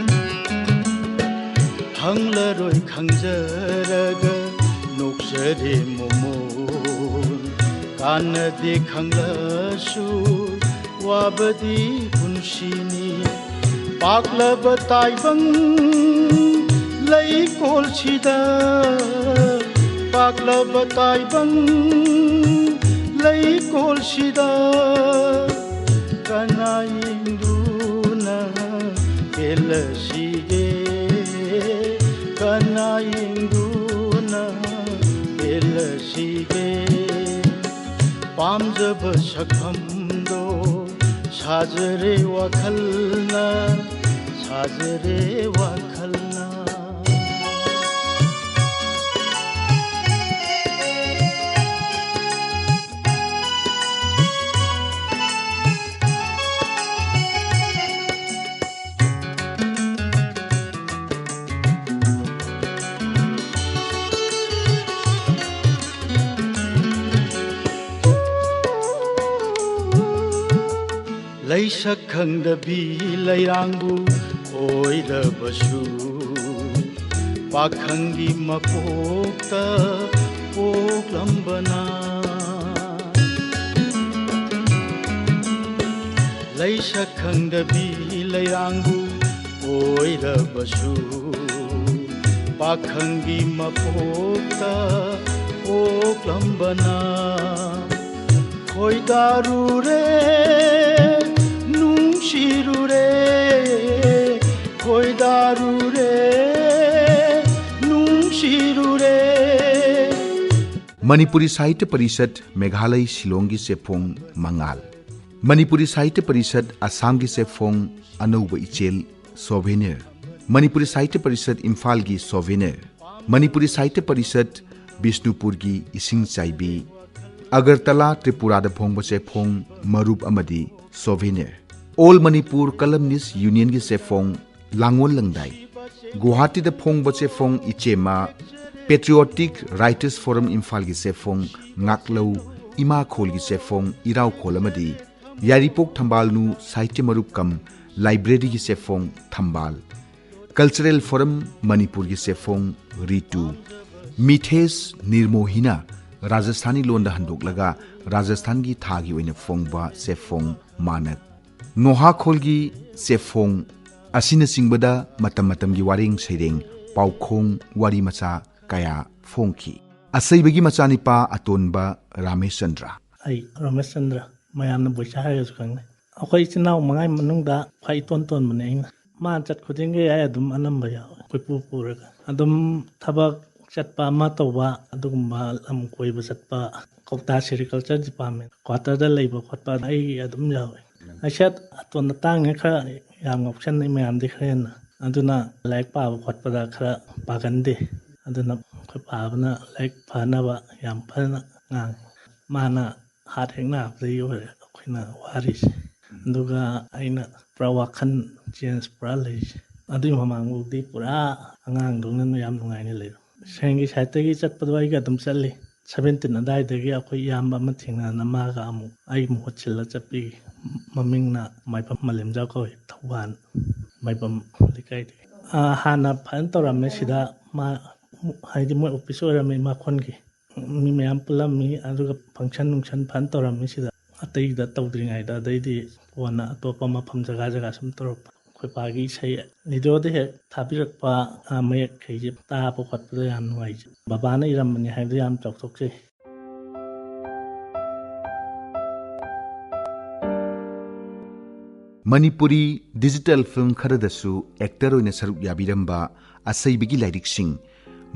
ꯐꯪꯂꯔꯣꯏ ꯈꯪꯖꯔꯒ ꯅꯣꯛꯆꯔꯦ ꯃꯣꯃꯣꯟ, ꯀꯥꯟꯅꯗꯦ ꯈꯪꯂꯁꯨ ꯋꯥꯕꯗꯤ ꯄꯨꯟꯁꯤꯅꯤ꯫ ꯄꯥꯛꯂꯕ ꯇꯥꯏꯕꯪ ꯂꯩꯀꯣꯜꯁꯤꯗ, ꯄꯥꯛꯂꯕ ꯇꯥꯏꯕꯪ ꯂꯩꯀꯣꯜꯁꯤꯗ, ꯀꯅꯥ ꯌꯦꯡꯗꯨꯅ ꯄꯦꯜꯂꯁꯤꯒꯦ? ꯀꯅꯥ ꯌꯦꯡꯗꯨꯅ ꯄꯦꯜꯂꯁꯤꯒꯦ? ꯄꯥꯝꯖꯕ ꯁꯛꯐꯝꯗꯣ ꯁꯥꯖꯔꯦ ꯋꯥꯈꯜꯅ, ꯁꯥꯖꯔꯦ ꯋꯥꯈꯜꯅ꯫ ꯂꯩꯁꯛ ꯈꯪꯗꯕꯤ ꯂꯩꯔꯥꯡꯕꯨ ꯑꯣꯏꯔꯕꯁꯨ, ꯄꯥꯈꯪꯒꯤ ꯃꯄꯣꯛꯇ ꯄꯣꯛꯂꯝꯕꯅ꯫ ꯂꯩꯁꯛ ꯈꯪꯗꯕꯤ ꯂꯩꯔꯥꯡꯕꯨ ꯑꯣꯏꯔꯕꯁꯨ, ꯄꯥꯈꯪꯒꯤ ꯃꯄꯣꯛꯇ ꯄꯣꯛꯂꯝꯕꯅ꯫ ꯈꯣꯏꯗꯥꯔꯨꯔꯦ, ꯅꯨꯡꯁꯤꯔꯨꯔꯦ, ꯈꯣꯏꯗꯥꯔꯨꯔꯦ, ꯅꯨꯡꯁꯤꯔꯨꯔꯦ꯫ ꯃꯅꯤꯄꯨꯔꯤ ꯁꯥꯍꯤꯇ꯭ꯌ ꯄꯔꯤꯁꯠ ꯃꯦꯘꯥꯂꯌ ꯁꯤꯂꯣꯡꯒꯤ ꯆꯦꯐꯣꯡ ꯃꯉꯥꯜ꯫ ꯃꯅꯤꯄꯨꯔꯤ ꯁꯥꯍꯤꯇ꯭ꯌ ꯄꯔꯤꯁꯠ ꯑꯁꯥꯝꯒꯤ ꯆꯦꯐꯣꯡ ꯑꯅꯧꯕ ꯏꯆꯦꯜ ꯁꯣꯚꯦꯅꯤꯌꯔ꯫ ꯃꯅꯤꯄꯨꯔꯤ ꯁꯥꯍꯤꯇ꯭ꯌ ꯄꯔꯤꯁꯠ ꯏꯝꯐꯥꯜꯒꯤ ꯁꯣꯚꯦꯅꯤꯌꯔ꯫ ꯃꯅꯤꯄꯨꯔꯤ ꯁꯥꯍꯤꯇ꯭ꯌ ꯄꯔꯤꯁꯠ ꯕꯤꯁꯅꯨꯄꯨꯔꯒꯤ ꯏꯁꯤꯡ ꯆꯥꯏꯕꯤ꯫ ꯑꯒꯔꯇꯂꯥ ꯇ꯭ꯔꯤꯄꯨꯔꯥꯗ ꯐꯣꯡꯕ ꯆꯦꯐꯣꯡ ꯃꯔꯨꯞ ꯑꯃꯗꯤ ꯁꯣꯚꯦꯅꯤꯌꯔ꯫ ꯑꯣꯜ ꯃꯅꯤꯄꯨꯔ ꯀꯂꯝꯅꯤꯁ ꯌꯨꯅꯤꯌꯟꯒꯤ ꯆꯦꯐꯣꯡ ꯂꯥꯡꯑꯣꯜ ꯂꯪꯗꯥꯏ꯫ ꯒꯨꯋꯥꯍꯥꯇꯤꯗ ꯐꯣꯡꯕ ꯆꯦꯐꯣꯡ ꯏꯆꯦꯃ꯫ ꯄꯦꯇ꯭ꯔꯤꯌꯣꯇꯤꯛ ꯔꯥꯏꯇꯔꯁ ꯐꯣꯔꯝ ꯏꯝꯐꯥꯜꯒꯤ ꯆꯦꯐꯣꯡ ꯉꯥꯛꯂꯧ꯫ ꯏꯃꯥ ꯈꯣꯜꯒꯤ ꯆꯦꯐꯣꯡ ꯏꯔꯥꯎꯈꯣꯜ ꯑꯃꯗꯤ ꯌꯥꯏꯔꯤꯄꯣꯛ ꯊꯝꯕꯥꯜ ꯅꯨ ꯁꯥꯍꯤꯇ꯭ꯌ ꯃꯔꯨꯞ ꯀꯝ ꯂꯥꯏꯕ꯭ꯔꯦꯔꯤꯒꯤ ꯆꯦꯐꯣꯡ ꯊꯝꯕꯥꯜ꯫ ꯀꯜꯆꯔꯦꯜ ꯐꯣꯔꯝ ꯃꯅꯤꯄꯨꯔꯒꯤ ꯆꯦꯐꯣꯡ ꯔꯤꯇꯨ꯫ ꯃꯤꯊꯦꯁ ꯅꯤꯔꯃꯣꯍꯤꯅ ꯔꯥꯖꯁꯊꯥꯅꯤ ꯂꯣꯟꯗ ꯍꯟꯗꯣꯛꯂꯒ ꯔꯥꯖꯁꯊꯥꯟꯒꯤ ꯊꯥꯒꯤ ꯑꯣꯏꯅ ꯐꯣꯡꯕ ꯆꯦꯐꯣꯡ ꯃꯥꯅꯛ꯫ ꯅꯣꯍꯥꯈꯣꯜꯒꯤ ꯆꯦꯐꯣꯡ ꯑꯁꯤꯅꯆꯤꯡꯕꯗ ꯃꯇꯝ ꯃꯇꯝꯒꯤ ꯋꯥꯔꯦꯡ ꯁꯩꯔꯦꯡ, ꯄꯥꯎꯈꯣꯡ, ꯋꯥꯔꯤ ꯃꯆꯥ ꯀꯌꯥ ꯐꯣꯡꯈꯤ꯫ ꯑꯁꯩꯕꯒꯤ ꯃꯆꯥꯅꯤꯄꯥ ꯑꯇꯣꯟꯕ ꯔꯥꯃꯦꯁꯆꯟꯗ꯭ꯔ꯫ ꯑꯩ ꯔꯥꯃꯦꯁꯆꯟꯗ꯭ꯔ, ꯃꯌꯥꯝꯅ ꯕꯣꯏꯆꯥ ꯍꯥꯏꯔꯒꯁꯨ ꯈꯪꯅꯩ꯫ ꯑꯩꯈꯣꯏ ꯏꯆꯤꯟ ꯏꯅꯥꯎ ꯃꯉꯥꯒꯤ ꯃꯅꯨꯡꯗ ꯈ꯭ꯋꯥꯏ ꯏꯇꯣꯟ ꯇꯣꯟꯕꯅꯦ ꯑꯩꯅ꯫ ꯃꯥ ꯆꯠ ꯈꯨꯗꯤꯡꯒꯤ ꯑꯩ ꯑꯗꯨꯝ ꯑꯅꯝꯕ ꯌꯥꯎꯋꯦ, ꯀꯣꯏꯄꯨ ꯄꯨꯔꯒ꯫ ꯑꯗꯨꯝ ꯊꯕꯛ ꯆꯠꯄ ꯑꯃ ꯇꯧꯕ, ꯑꯗꯨꯒꯨꯝꯕ ꯂꯝ ꯀꯣꯏꯕ ꯆꯠꯄ, ꯀꯧꯇꯥ ꯁꯦꯔꯤꯀꯜꯆꯔ ꯗꯤꯄꯥꯔꯠꯃꯦꯟ ꯀ꯭ꯋꯥꯇꯔꯗ ꯂꯩꯕ ꯈꯣꯠꯄ ꯑꯩ ꯑꯗꯨꯝ ꯌꯥꯎꯋꯤ꯫ ꯑꯩꯁꯦ ꯑꯇꯣꯟ ꯑꯇꯥꯡꯅꯦ, ꯈꯔ ꯌꯥꯝ ꯉꯥꯎꯁꯟꯅꯩ ꯃꯌꯥꯝꯗꯤ ꯈꯔ ꯍꯦꯟꯅ꯫ ꯑꯗꯨꯅ ꯂꯥꯏꯔꯤꯛ ꯄꯥꯕ ꯈꯣꯠꯄꯗ ꯈꯔ ꯄꯥꯒꯟꯗꯦ꯫ ꯑꯗꯨꯅ ꯑꯩꯈꯣꯏ ꯄꯥꯕꯅ ꯂꯥꯏꯔꯤꯛ ꯐꯅꯕ ꯌꯥꯝ ꯐꯖꯅ ꯉꯥꯡꯉꯤ꯫ ꯃꯥꯅ ꯍꯥꯠ ꯍꯦꯛ ꯅꯥꯕꯗꯒꯤ ꯑꯣꯏꯔꯦ ꯑꯩꯈꯣꯏꯅ ꯋꯥꯔꯤꯁꯦ꯫ ꯑꯗꯨꯒ ꯑꯩꯅ ꯄꯨꯔꯥ ꯋꯥꯈꯜ ꯆꯦꯟꯖ ꯄꯨꯔꯥ ꯂꯩꯔꯤꯁꯦ꯫ ꯑꯗꯨꯒꯤ ꯃꯃꯥꯡꯐꯥꯎꯗꯤ ꯄꯨꯔꯥ ꯑꯉꯥꯡꯗꯧꯅ ꯌꯥꯝ ꯅꯨꯡꯉꯥꯏꯅ ꯂꯩꯔꯝꯃꯤ꯫ ꯁꯦꯟꯒꯤ ꯁꯥꯏꯠꯇꯒꯤ ꯆꯠꯄꯗꯣ ꯑꯩꯒ ꯑꯗꯨꯝ ꯆꯠꯂꯤ꯫ ꯁꯚꯦꯟꯇꯤꯟ ꯑꯗꯥꯏꯗꯒꯤ ꯑꯩꯈꯣꯏ ꯏꯌꯥꯝꯕ ꯑꯃ ꯊꯦꯡꯅꯗꯅ ꯃꯥꯒ ꯑꯃꯨꯛ ꯑꯩ ꯃꯍꯨꯠ ꯁꯤꯜꯂ ꯆꯠꯄꯤ꯫ ꯃꯃꯤꯡꯅ ꯃꯥꯏꯕꯝ ꯃꯂꯦꯝꯖꯥꯎ ꯀꯧꯏ, ꯊꯧꯕꯥꯜ ꯃꯥꯏꯕꯝ ꯂꯩꯀꯥꯏꯗꯒꯤ꯫ ꯑꯥ, ꯍꯥꯟꯅ ꯐꯖꯅ ꯇꯧꯔꯝꯃꯦ ꯁꯤꯗ꯫ ꯃꯥ, ꯍꯥꯏꯗꯤ, ꯃꯣꯏ ꯑꯣꯐꯤꯁ ꯑꯣꯏꯔꯝꯃꯤ ꯃꯈꯣꯟꯒꯤ꯫ ꯃꯤ ꯃꯌꯥꯝ ꯄꯨꯜꯂꯝꯃꯤ, ꯑꯗꯨꯒ ꯐꯪꯁꯟ ꯅꯨꯡꯁꯟ ꯐꯖꯅ ꯇꯧꯔꯝꯃꯤ ꯁꯤꯗ꯫ ꯑꯇꯩꯗ ꯇꯧꯗ꯭ꯔꯤꯉꯩꯗ, ꯑꯗꯩꯗꯤ ꯀꯣꯟꯅ ꯑꯇꯣꯞꯄ ꯃꯐꯝ ꯖꯒꯥ ꯖꯒꯥ ꯁꯨꯝ ꯇꯧꯔꯛꯄ꯫ ꯑꯩꯈꯣꯏ ꯄꯥꯒꯤ ꯏꯁꯩ ꯔꯦꯗꯤꯑꯣꯗ ꯍꯦꯛ ꯊꯥꯕꯤꯔꯛꯄ, ꯑ, ꯃꯌꯦꯛꯈꯩꯁꯦ ꯇꯥꯕ ꯈꯣꯠꯄꯗ ꯌꯥꯝ ꯅꯨꯡꯉꯥꯏꯖꯩ꯫ ꯕꯕꯥꯅ ꯏꯔꯝꯕꯅꯤ ꯍꯥꯏꯕꯗ ꯌꯥꯝ ꯆꯥꯎꯊꯣꯛꯆꯩ꯫ ꯃꯅꯤꯄꯨꯔꯤ ꯗꯤꯖꯤꯇꯦꯜ ꯐꯤꯜꯝ ꯈꯔꯗꯁꯨ ꯑꯦꯛꯇꯔ ꯑꯣꯏꯅ ꯁꯔꯨꯛ ꯌꯥꯕꯤꯔꯝꯕ ꯑꯁꯩꯕꯒꯤ ꯂꯥꯏꯔꯤꯛꯁꯤꯡ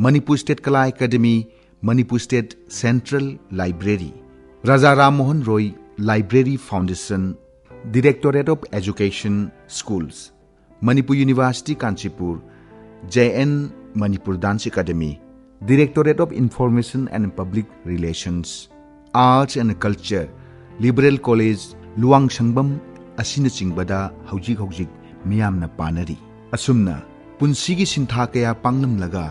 Manipur state Kala academy, Manipur state central library, Raja Ram Mohan Roy library foundation, Directorate of Education Schools, Manipur university Canchipur, J N Manipur dance academy, Directorate of Information and Public Relations, Arts and Culture, Liberal College, ꯂꯨꯋꯥꯡꯁꯪꯕꯝ ꯑꯁꯤꯅꯆꯤꯡꯕꯗ ꯍꯧꯖꯤꯛ ꯍꯧꯖꯤꯛ ꯃꯤꯌꯥꯝꯅ ꯄꯥꯅꯔꯤ꯫ ꯑꯁꯨꯝꯅ ꯄꯨꯟꯁꯤꯒꯤ ꯁꯤꯟꯊꯥ ꯀꯌꯥ ꯄꯥꯡꯂꯝꯂꯒ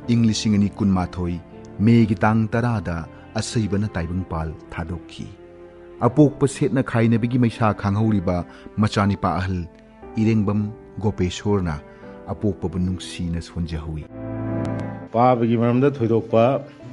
ꯏꯪ ꯂꯤꯁꯤꯡ ꯑꯅꯤ ꯀꯨꯟꯃꯥꯊꯣꯏ ꯃꯦꯒꯤ ꯇꯥꯡ ꯇꯔꯥꯗ ꯑꯁꯩꯕꯅ ꯇꯥꯏꯕꯪꯄꯥꯜ ꯊꯥꯗꯣꯛꯈꯤ꯫ ꯑꯄꯣꯛꯄ ꯁꯦꯠꯅ ꯈꯥꯏꯅꯕꯒꯤ ꯃꯩꯁꯥ ꯈꯥꯡꯍꯧꯔꯤꯕ ꯃꯆꯥꯅꯤꯄꯥ ꯑꯍꯜ ꯏꯔꯦꯡꯕꯝ ꯒꯣꯄꯦꯁꯣꯔꯅ ꯑꯄꯣꯛꯄꯕꯨ ꯅꯨꯡꯁꯤꯅ ꯁꯣꯟꯖꯍꯧꯏ꯫ ꯄꯥꯕꯒꯤ ꯃꯔꯝꯗ ꯊꯣꯏꯗꯣꯛꯄ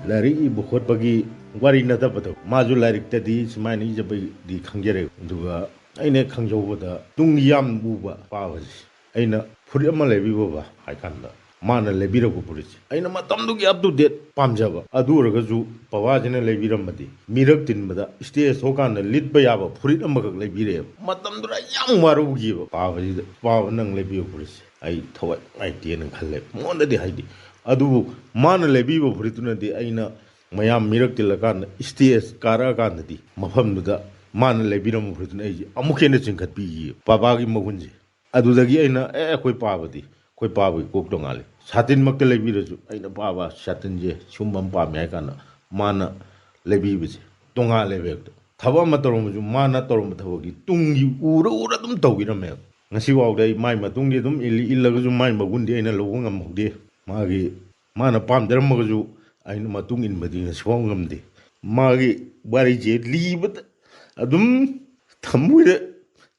ꯂꯥꯏꯔꯤꯛ ꯏꯕ ꯈꯣꯠꯄꯒꯤ ꯋꯥꯔꯤ ꯅꯠꯇꯕꯗꯣ, ꯃꯥꯁꯨ ꯂꯥꯏꯔꯤꯛꯇꯗꯤ ꯁꯨꯃꯥꯏꯅ ꯏꯖꯕꯩꯗꯤ ꯈꯪꯖꯔꯦ꯫ ꯑꯗꯨꯒ ꯑꯩꯅ ꯈꯪꯖꯍꯧꯕꯗ ꯇꯨꯡꯒꯤ ꯌꯥꯝ ꯎꯕ ꯄꯥꯕꯁꯦ꯫ ꯑꯩꯅ ꯐꯨꯔꯤꯠ ꯑꯃ ꯂꯩꯕꯤꯕ ꯕꯕꯥ ꯍꯥꯏ ꯀꯥꯟꯗ, ꯃꯥꯅ ꯂꯩꯕꯤꯔꯛꯄ ꯐꯨꯔꯤꯠꯁꯦ ꯑꯩꯅ ꯃꯇꯝꯗꯨꯒꯤ up to date ꯄꯥꯝꯖꯕ꯫ ꯑꯗꯨ ꯑꯣꯏꯔꯒꯁꯨ ꯕꯕꯥꯁꯤꯅ ꯂꯩꯕꯤꯔꯝꯃꯗꯤ, ꯃꯤꯔꯛ ꯇꯤꯟꯕꯗ, ꯁ꯭ꯇꯦꯖ ꯊꯣꯛꯀꯥꯟꯗ ꯂꯤꯠꯄ ꯌꯥꯕ ꯐꯨꯔꯤꯠ ꯑꯃꯈꯛ ꯂꯩꯕꯤꯔꯛꯑꯦꯕ꯫ ꯃꯇꯝꯗꯨꯗ ꯑꯩ ꯌꯥꯝ ꯋꯥꯔꯧꯈꯤꯕ ꯄꯥꯕꯁꯤꯗ, "ꯄꯥꯕ, ꯅꯪ ꯂꯩꯕꯤꯌꯨ ꯐꯨꯔꯤꯠꯁꯦ"꯫ ꯑꯩ ꯊꯋꯥꯏ ꯅꯨꯡꯉꯥꯏꯇꯦꯅ ꯈꯜꯂꯦ꯫ ꯃꯉꯣꯟꯗꯗꯤ ꯍꯥꯏꯗꯤ, ꯑꯗꯨꯕꯨ ꯃꯥꯅ ꯂꯩꯕꯤꯕ ꯐꯨꯔꯤꯠꯇꯨꯅꯗꯤ ꯑꯩꯅ ꯃꯌꯥꯝ ꯃꯤꯔꯛ ꯇꯤꯜꯂꯀꯥꯟꯗ, ꯏꯁꯇꯦꯖ ꯀꯥꯔꯛꯑꯀꯥꯟꯗꯗꯤ ꯃꯐꯝꯗꯨꯗ ꯃꯥꯅ ꯂꯩꯕꯤꯔꯝꯕ ꯐꯨꯔꯤꯠꯇꯨꯅ ꯑꯩꯁꯦ ꯑꯃꯨꯛꯀ ꯍꯦꯟꯅ ꯆꯤꯡꯈꯠꯄꯤꯈꯤ ꯄꯥꯕꯥꯒꯤ ꯃꯒꯨꯟꯁꯦ꯫ ꯑꯗꯨꯗꯒꯤ ꯑꯩꯅ, "ꯑꯦ, ꯑꯩꯈꯣꯏ ꯄꯥꯕꯗꯤ, ꯑꯩꯈꯣꯏ ꯄꯥꯕꯒꯤ ꯀꯣꯛ ꯇꯣꯉꯥꯜꯂꯤ꯫ ꯁꯥꯇꯤꯟꯃꯛꯇ ꯂꯩꯕꯤꯔꯁꯨ ꯑꯩꯅ ꯄꯥꯕ ꯁꯥꯇꯤꯟꯁꯦ ꯁꯨꯝꯕ ꯑꯃ ꯄꯥꯝꯃꯦ" ꯍꯥꯏ ꯀꯥꯟꯗ ꯃꯥꯅ ꯂꯩꯕꯤꯕꯁꯦ ꯇꯣꯉꯥꯜꯂꯦꯕ ꯍꯦꯛꯇ꯫ ꯊꯕꯛ ꯑꯃ ꯇꯧꯔꯝꯃꯁꯨ ꯃꯥꯅ ꯇꯧꯔꯝꯕ ꯊꯕꯛꯀꯤ ꯇꯨꯡꯒꯤ ꯎꯔ ꯎꯔ ꯑꯗꯨꯝ ꯇꯧꯕꯤꯔꯝꯃꯦꯕ꯫ ꯉꯁꯤ ꯐꯥꯎꯗ ꯑꯩ ꯃꯥꯏ ꯃꯇꯨꯡꯗꯤ ꯑꯗꯨꯝ ꯏꯜꯂꯤ, ꯏꯜꯂꯒꯁꯨ ꯃꯥꯏ ꯃꯒꯨꯟꯗꯤ ꯑꯩꯅ ꯂꯧꯕ ꯉꯝꯍꯧꯗꯦ꯫ ꯃꯥꯒꯤ, ꯃꯥꯅ ꯄꯥꯝꯖꯔꯝꯃꯒꯁꯨ ꯑꯩꯅ ꯃꯇꯨꯡ ꯏꯟꯕꯗꯤ ꯉꯁꯤ ꯐꯥꯎ ꯉꯝꯗꯦ꯫ ꯃꯥꯒꯤ ꯋꯥꯔꯤꯁꯦ ꯂꯤꯕꯗ ꯑꯗꯨꯝ ꯊꯃꯣꯏꯗ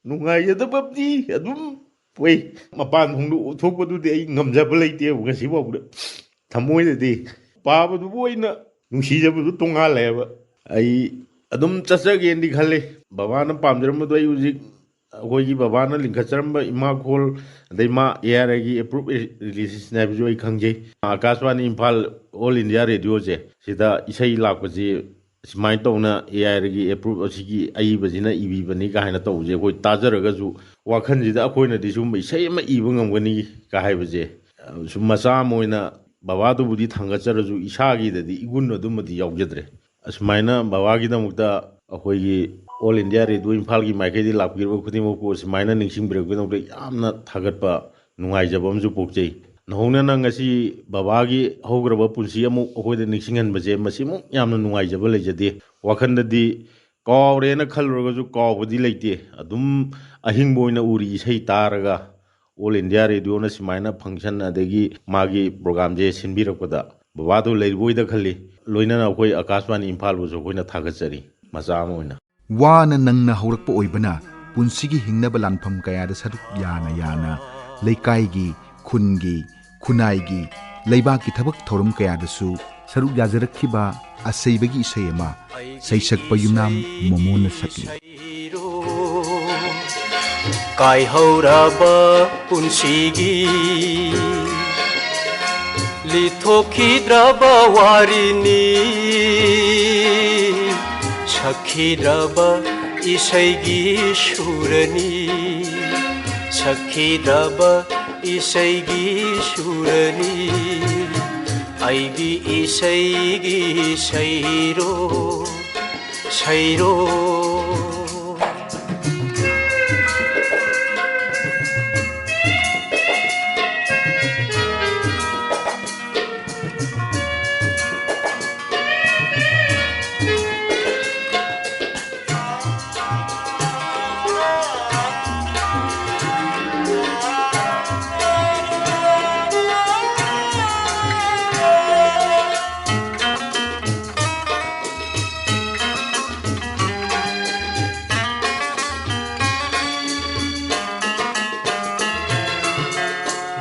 ꯅꯨꯡꯉꯥꯏꯖꯗꯕꯗꯤ ꯑꯗꯨꯝ ꯄꯣꯛꯏ꯫ ꯃꯄꯥꯟ ꯐꯣꯡꯗꯣꯛ ꯊꯣꯛꯄꯗꯨꯗꯤ ꯑꯩ ꯉꯝꯖꯕ ꯂꯩꯇꯦꯕ ꯉꯁꯤ ꯐꯥꯎꯕꯗ꯫ ꯊꯃꯣꯏꯗꯗꯤ ꯄꯥꯕꯗꯨꯕꯨ ꯑꯣꯏꯅ ꯅꯨꯡꯁꯤꯖꯕꯗꯨ ꯇꯣꯉꯥꯜꯂꯦꯕ꯫ ꯑꯩ ꯑꯗꯨꯝ ꯆꯠꯆꯒꯦꯅꯗꯤ ꯈꯜꯂꯤ꯫ ꯕꯕꯥꯅ ꯄꯥꯝꯖꯔꯝꯕꯗꯣ ꯑꯩ ꯍꯧꯖꯤꯛ, ꯑꯩꯈꯣꯏꯒꯤ ꯕꯕꯥꯅ ꯂꯤꯡꯈꯠꯆꯔꯝꯕ ꯏꯃꯥꯈꯣꯜ, ꯑꯗꯩ ꯃꯥ ꯑꯦ ꯑꯥꯏ ꯑꯥꯔꯒꯤ ꯑꯦꯄ꯭ꯔꯨꯞ ꯔꯤꯂꯤꯁꯤꯁꯅꯦ ꯍꯥꯏꯕꯁꯨ ꯑꯩ ꯈꯪꯖꯩ꯫ ꯑꯀꯥꯁꯕꯥꯅꯤ ꯏꯝꯐꯥꯜ, ꯑꯣꯜ ꯏꯟꯗꯤꯌꯥ ꯔꯦꯗꯤꯑꯣꯁꯦ, ꯁꯤꯗ ꯏꯁꯩ ꯂꯥꯛꯄꯁꯤ ꯁꯨꯃꯥꯏꯅ ꯇꯧꯅ ꯑꯦ ꯑꯥꯏ ꯑꯥꯔꯒꯤ ꯑꯦꯄ꯭ꯔꯨꯞ ꯑꯁꯤꯒꯤ ꯑꯏꯕꯁꯤꯅ ꯏꯕꯤꯕꯅꯤ ꯀꯥꯏꯅ ꯇꯧꯕꯁꯦ ꯑꯩꯈꯣꯏ ꯇꯥꯖꯔꯒꯁꯨ, ꯋꯥꯈꯜꯁꯤꯗ ꯑꯩꯈꯣꯏꯅꯗꯤ ꯁꯨꯝꯕ ꯏꯁꯩ ꯑꯃ ꯏꯕ ꯉꯝꯒꯅꯤ ꯀꯥꯏ ꯍꯥꯏꯕꯁꯦ, ꯁꯨꯝ ꯃꯆꯥ ꯑꯃ ꯑꯣꯏꯅ ꯕꯕꯥꯗꯨꯕꯨꯗꯤ ꯊꯥꯡꯒꯠꯆꯔꯁꯨ, ꯏꯁꯥꯒꯤꯗꯗꯤ ꯏꯒꯨꯟ ꯑꯗꯨꯃꯗꯤ ꯌꯥꯎꯖꯗ꯭ꯔꯦ꯫ ꯑꯁꯨꯃꯥꯏꯅ ꯕꯕꯥꯒꯤꯗꯃꯛꯇ ꯑꯩꯈꯣꯏꯒꯤ ꯑꯣꯜ ꯏꯟꯗꯤꯌꯥ ꯔꯦꯗꯤꯑꯣ ꯏꯝꯐꯥꯜꯒꯤ ꯃꯥꯏꯀꯩꯗꯒꯤ ꯂꯥꯛꯄꯤꯔꯕ ꯈꯨꯗꯤꯡꯃꯛꯄꯨ ꯑꯁꯨꯃꯥꯏꯅ ꯅꯤꯡꯁꯤꯡꯕꯤꯔꯛꯄꯒꯤꯗꯃꯛꯇ ꯌꯥꯝꯅ ꯊꯥꯒꯠꯄ, ꯅꯨꯡꯉꯥꯏꯖꯕ ꯑꯃꯁꯨ ꯄꯣꯛꯆꯩ꯫ ꯅꯧꯍꯧꯅꯅ ꯉꯁꯤ ꯕꯕꯥꯒꯤ ꯍꯧꯈ꯭ꯔꯕ ꯄꯨꯟꯁꯤ ꯑꯃꯨꯛ ꯑꯩꯈꯣꯏꯗ ꯅꯤꯡꯁꯤꯡꯍꯟꯕꯁꯦ, ꯃꯁꯤꯃꯨꯛ ꯌꯥꯝꯅ ꯅꯨꯡꯉꯥꯏꯖꯕ ꯂꯩꯖꯗꯦ꯫ ꯋꯥꯈꯜꯗꯗꯤ ꯀꯥꯎꯔꯦꯅ ꯈꯜꯂꯨꯔꯒꯁꯨ ꯀꯥꯎꯕꯗꯤ ꯂꯩꯇꯦ꯫ ꯑꯗꯨꯝ ꯑꯍꯤꯡꯕ ꯑꯣꯏꯅ ꯎꯔꯤ ꯏꯁꯩ ꯇꯥꯔꯒ꯫ ꯑꯣꯜ ꯏꯟꯗꯤꯌꯥ ꯔꯦꯗꯤꯑꯣꯅ ꯁꯨꯃꯥꯏꯅ ꯐꯪꯁꯟ ꯑꯗꯒꯤ ꯃꯥꯒꯤ ꯄ꯭ꯔꯣꯒꯥꯝꯁꯦ ꯁꯤꯟꯕꯤꯔꯛꯄꯗ ꯕꯕꯥꯗꯣ ꯂꯩꯔꯤꯕꯣꯏꯗ ꯈꯜꯂꯤ꯫ ꯂꯣꯏꯅꯅ ꯑꯩꯈꯣꯏ ꯑꯀꯥꯁꯕꯥꯅꯤ ꯏꯝꯐꯥꯜꯕꯨꯁꯨ ꯑꯩꯈꯣꯏꯅ ꯊꯥꯒꯠꯆꯔꯤ, ꯃꯆꯥ ꯑꯃ ꯑꯣꯏꯅ꯫ ꯋꯥꯅ ꯅꯪꯅ ꯍꯧꯔꯛꯄ ꯑꯣꯏꯕꯅ ꯄꯨꯟꯁꯤꯒꯤ ꯍꯤꯡꯅꯕ ꯂꯥꯟꯐꯝ ꯀꯌꯥꯗ ꯁꯔꯨꯛ ꯌꯥꯅ ꯌꯥꯅ ꯂꯩꯀꯥꯏꯒꯤ, ꯈꯨꯟꯒꯤ, ꯈꯨꯟꯅꯥꯏꯒꯤ, ꯂꯩꯕꯥꯛꯀꯤ ꯊꯕꯛ ꯊꯧꯔꯝ ꯀꯌꯥꯗꯁꯨ ꯁꯔꯨꯛ ꯌꯥꯖꯔꯛꯈꯤꯕ ꯑꯁꯩꯕꯒꯤ ꯏꯁꯩ ꯑꯃ ꯁꯩꯁꯛꯄ ꯌꯨꯝꯅꯥꯝ ꯃꯣꯃꯣꯟꯅ ꯁꯛꯂꯤ꯫ ꯀꯥꯏꯍꯧꯔꯕ ꯄꯨꯟꯁꯤꯒꯤ ꯂꯤꯊꯣꯛꯈꯤꯗ꯭ꯔꯕ ꯋꯥꯔꯤꯅꯤ, ꯁꯛꯈꯤꯗ꯭ꯔꯕ ꯏꯁꯩꯒꯤ ꯁꯨꯔꯅꯤ, ꯁꯛꯈꯤꯗ꯭ꯔꯕ ꯏꯁꯩꯒꯤ ꯁꯨꯔꯅꯤ, ꯑꯩꯒꯤ ꯏꯁꯩꯒꯤ ꯁꯩꯔꯣ, ꯁꯩꯔꯣ꯫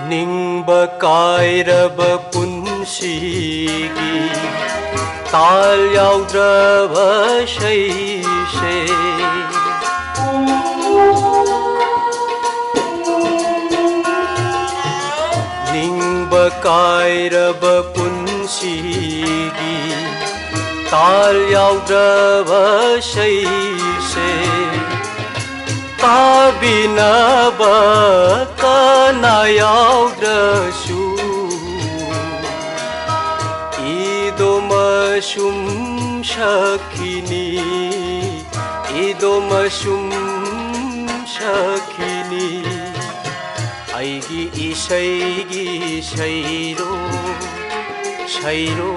ꯅꯤꯡꯕ ꯀꯥꯏꯔꯕ ꯄꯨꯟꯁꯤꯒꯤ ꯇꯥꯜ ꯌꯥꯎꯗ꯭ꯔꯕ ꯏꯁꯩꯁꯦ꯫ ꯅꯤꯡꯕ ꯀꯥꯏꯔꯕ ꯄꯨꯟꯁꯤꯒꯤ ꯇꯥꯜ ꯌꯥꯎꯗ꯭ꯔꯕ ꯏꯁꯩꯁꯦ꯫ ꯇꯥꯕꯤꯅꯕ ꯀꯅꯥ ꯌꯥꯎꯗ꯭ꯔꯁꯨ, ꯏꯗꯣꯝ ꯑꯁꯨꯝ ꯁꯛꯈꯤꯅꯤ, ꯏꯗꯣꯝ ꯑꯁꯨꯝ ꯁꯛꯈꯤꯅꯤ꯫ ꯑꯩꯒꯤ ꯏꯁꯩꯒꯤ ꯁꯩꯔꯣ, ꯁꯩꯔꯣ꯫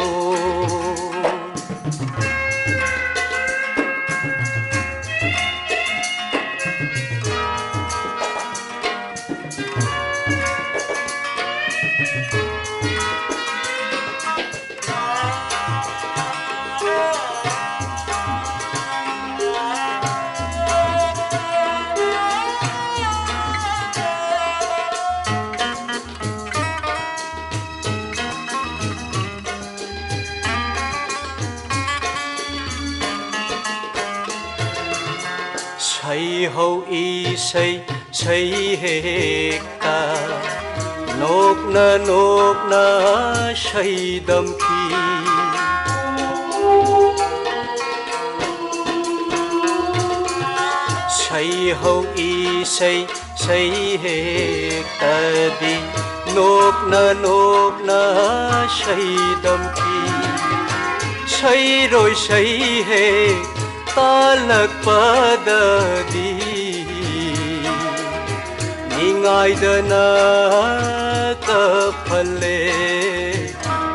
ꯁꯩꯍꯧ ꯏꯁꯩ ꯁꯩꯍꯦꯛꯇ ꯅꯣꯛꯅ ꯅꯣꯛꯅ ꯁꯩꯗꯝꯈꯤ꯫ ꯁꯩꯍꯧ ꯏꯁꯩ ꯏꯁꯩ ꯍꯦꯛꯇꯗꯤ ꯅꯣꯛꯅ ꯅꯣꯛꯅ ꯁꯩꯗꯝꯈꯤ꯫ ꯁꯩꯔꯣꯏ ꯁꯩ ꯍꯦꯛ ꯇꯥꯜꯂꯛꯄꯗꯗꯤ ꯅꯤꯡꯉꯥꯏꯗꯅ ꯀꯞꯍꯜꯂꯦ,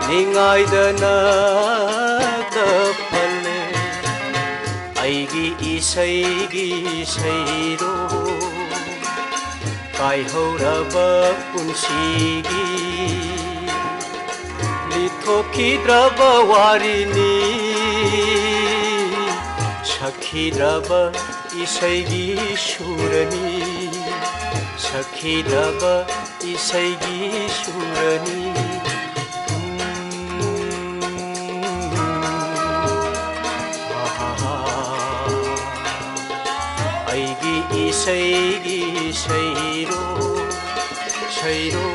ꯅꯤꯡꯉꯥꯏꯗꯅ ꯀꯞꯍꯜꯂꯦ꯫ ꯑꯩꯒꯤ ꯏꯁꯩꯒꯤ ꯁꯩꯔꯣ ꯀꯥꯏꯍꯧꯔꯕ ꯄꯨꯟꯁꯤꯒꯤ ꯂꯤꯊꯣꯛꯈꯤꯗ꯭ꯔꯕ ꯋꯥꯔꯤꯅꯤ꯫ ꯁꯛꯈꯤꯗ꯭ꯔꯕ ꯏꯁꯩꯒꯤ ꯁꯨꯔꯅꯤ, ꯁꯛꯈꯤꯗ꯭ꯔꯕ ꯏꯁꯩꯒꯤ ꯁꯨꯔꯅꯤ꯫ ꯑꯩꯒꯤ ꯏꯁꯩꯒꯤ ꯁꯩꯔꯣ, ꯁꯩꯔꯣ꯫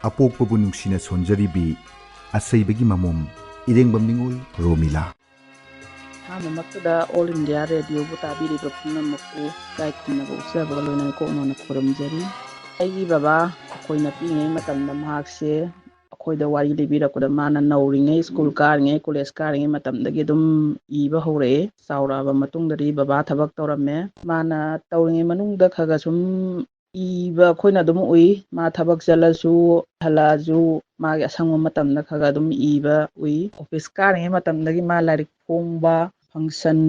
ꯑꯄꯣꯛꯄꯕꯨ ꯅꯨꯡꯁꯤꯅ ꯁꯣꯟꯖꯔꯤꯕꯤ ꯑꯁꯩꯕꯒꯤ ꯃꯃꯣꯝ ꯏꯔꯦꯡꯕꯝ ꯅꯤꯉꯣꯜ ꯔꯣꯃꯤꯂꯥ꯫ ꯑꯍꯥꯟꯕꯃꯛꯇꯗ ꯑꯣꯜ ꯏꯟꯗꯤꯌꯥ ꯔꯦꯗꯤꯑꯣꯕꯨ ꯇꯥꯕꯤꯔꯤꯕ ꯄꯨꯝꯅꯃꯛꯄꯨ ꯏꯀꯥꯏ ꯈꯨꯝꯅꯕ ꯎꯠꯆꯕꯒ ꯂꯣꯏꯅꯅ ꯏꯀꯣꯛ ꯅꯧꯅ ꯈꯨꯔꯨꯝꯖꯔꯤ꯫ ꯑꯩꯒꯤ ꯕꯕꯥ ꯑꯩꯈꯣꯏꯅ ꯄꯤꯛꯏꯉꯩ ꯃꯇꯝꯗ ꯃꯍꯥꯛꯁꯦ ꯑꯩꯈꯣꯏꯗ ꯋꯥꯔꯤ ꯂꯤꯕꯤꯔꯛꯄꯗ ꯃꯥꯅ ꯅꯧꯔꯤꯉꯩ, ꯁ꯭ꯀꯨꯜ ꯀꯥꯔꯤꯉꯩ, ꯀꯣꯂꯦꯖ ꯀꯥꯔꯤꯉꯩ ꯃꯇꯝꯗꯒꯤ ꯑꯗꯨꯝ ꯏꯕ ꯍꯧꯔꯛꯑꯦ꯫ ꯆꯥꯎꯔꯛꯑꯕ ꯃꯇꯨꯡꯗꯗꯤ ꯕꯕꯥ ꯊꯕꯛ ꯇꯧꯔꯝꯃꯦ꯫ ꯃꯥꯅ ꯇꯧꯔꯤꯉꯩ ꯃꯅꯨꯡꯗ ꯈꯔ ꯈꯔ ꯁꯨꯝ ꯏꯕ ꯑꯩꯈꯣꯏꯅ ꯑꯗꯨꯝ ꯎꯏ꯫ ꯃꯥ ꯊꯕꯛ ꯆꯠꯂꯁꯨ, ꯍꯜꯂꯛꯑꯁꯨ ꯃꯥꯒꯤ ꯑꯁꯪꯕ ꯃꯇꯝꯗ ꯈꯔ ꯈꯔ ꯑꯗꯨꯝ ꯏꯕ ꯎꯏ꯫ ꯑꯣꯐꯤꯁ ꯀꯥꯔꯤꯉꯩ ꯃꯇꯝꯗꯒꯤ ꯃꯥ ꯂꯥꯏꯔꯤꯛ ꯐꯣꯡꯕ, ꯐꯪꯁꯟ,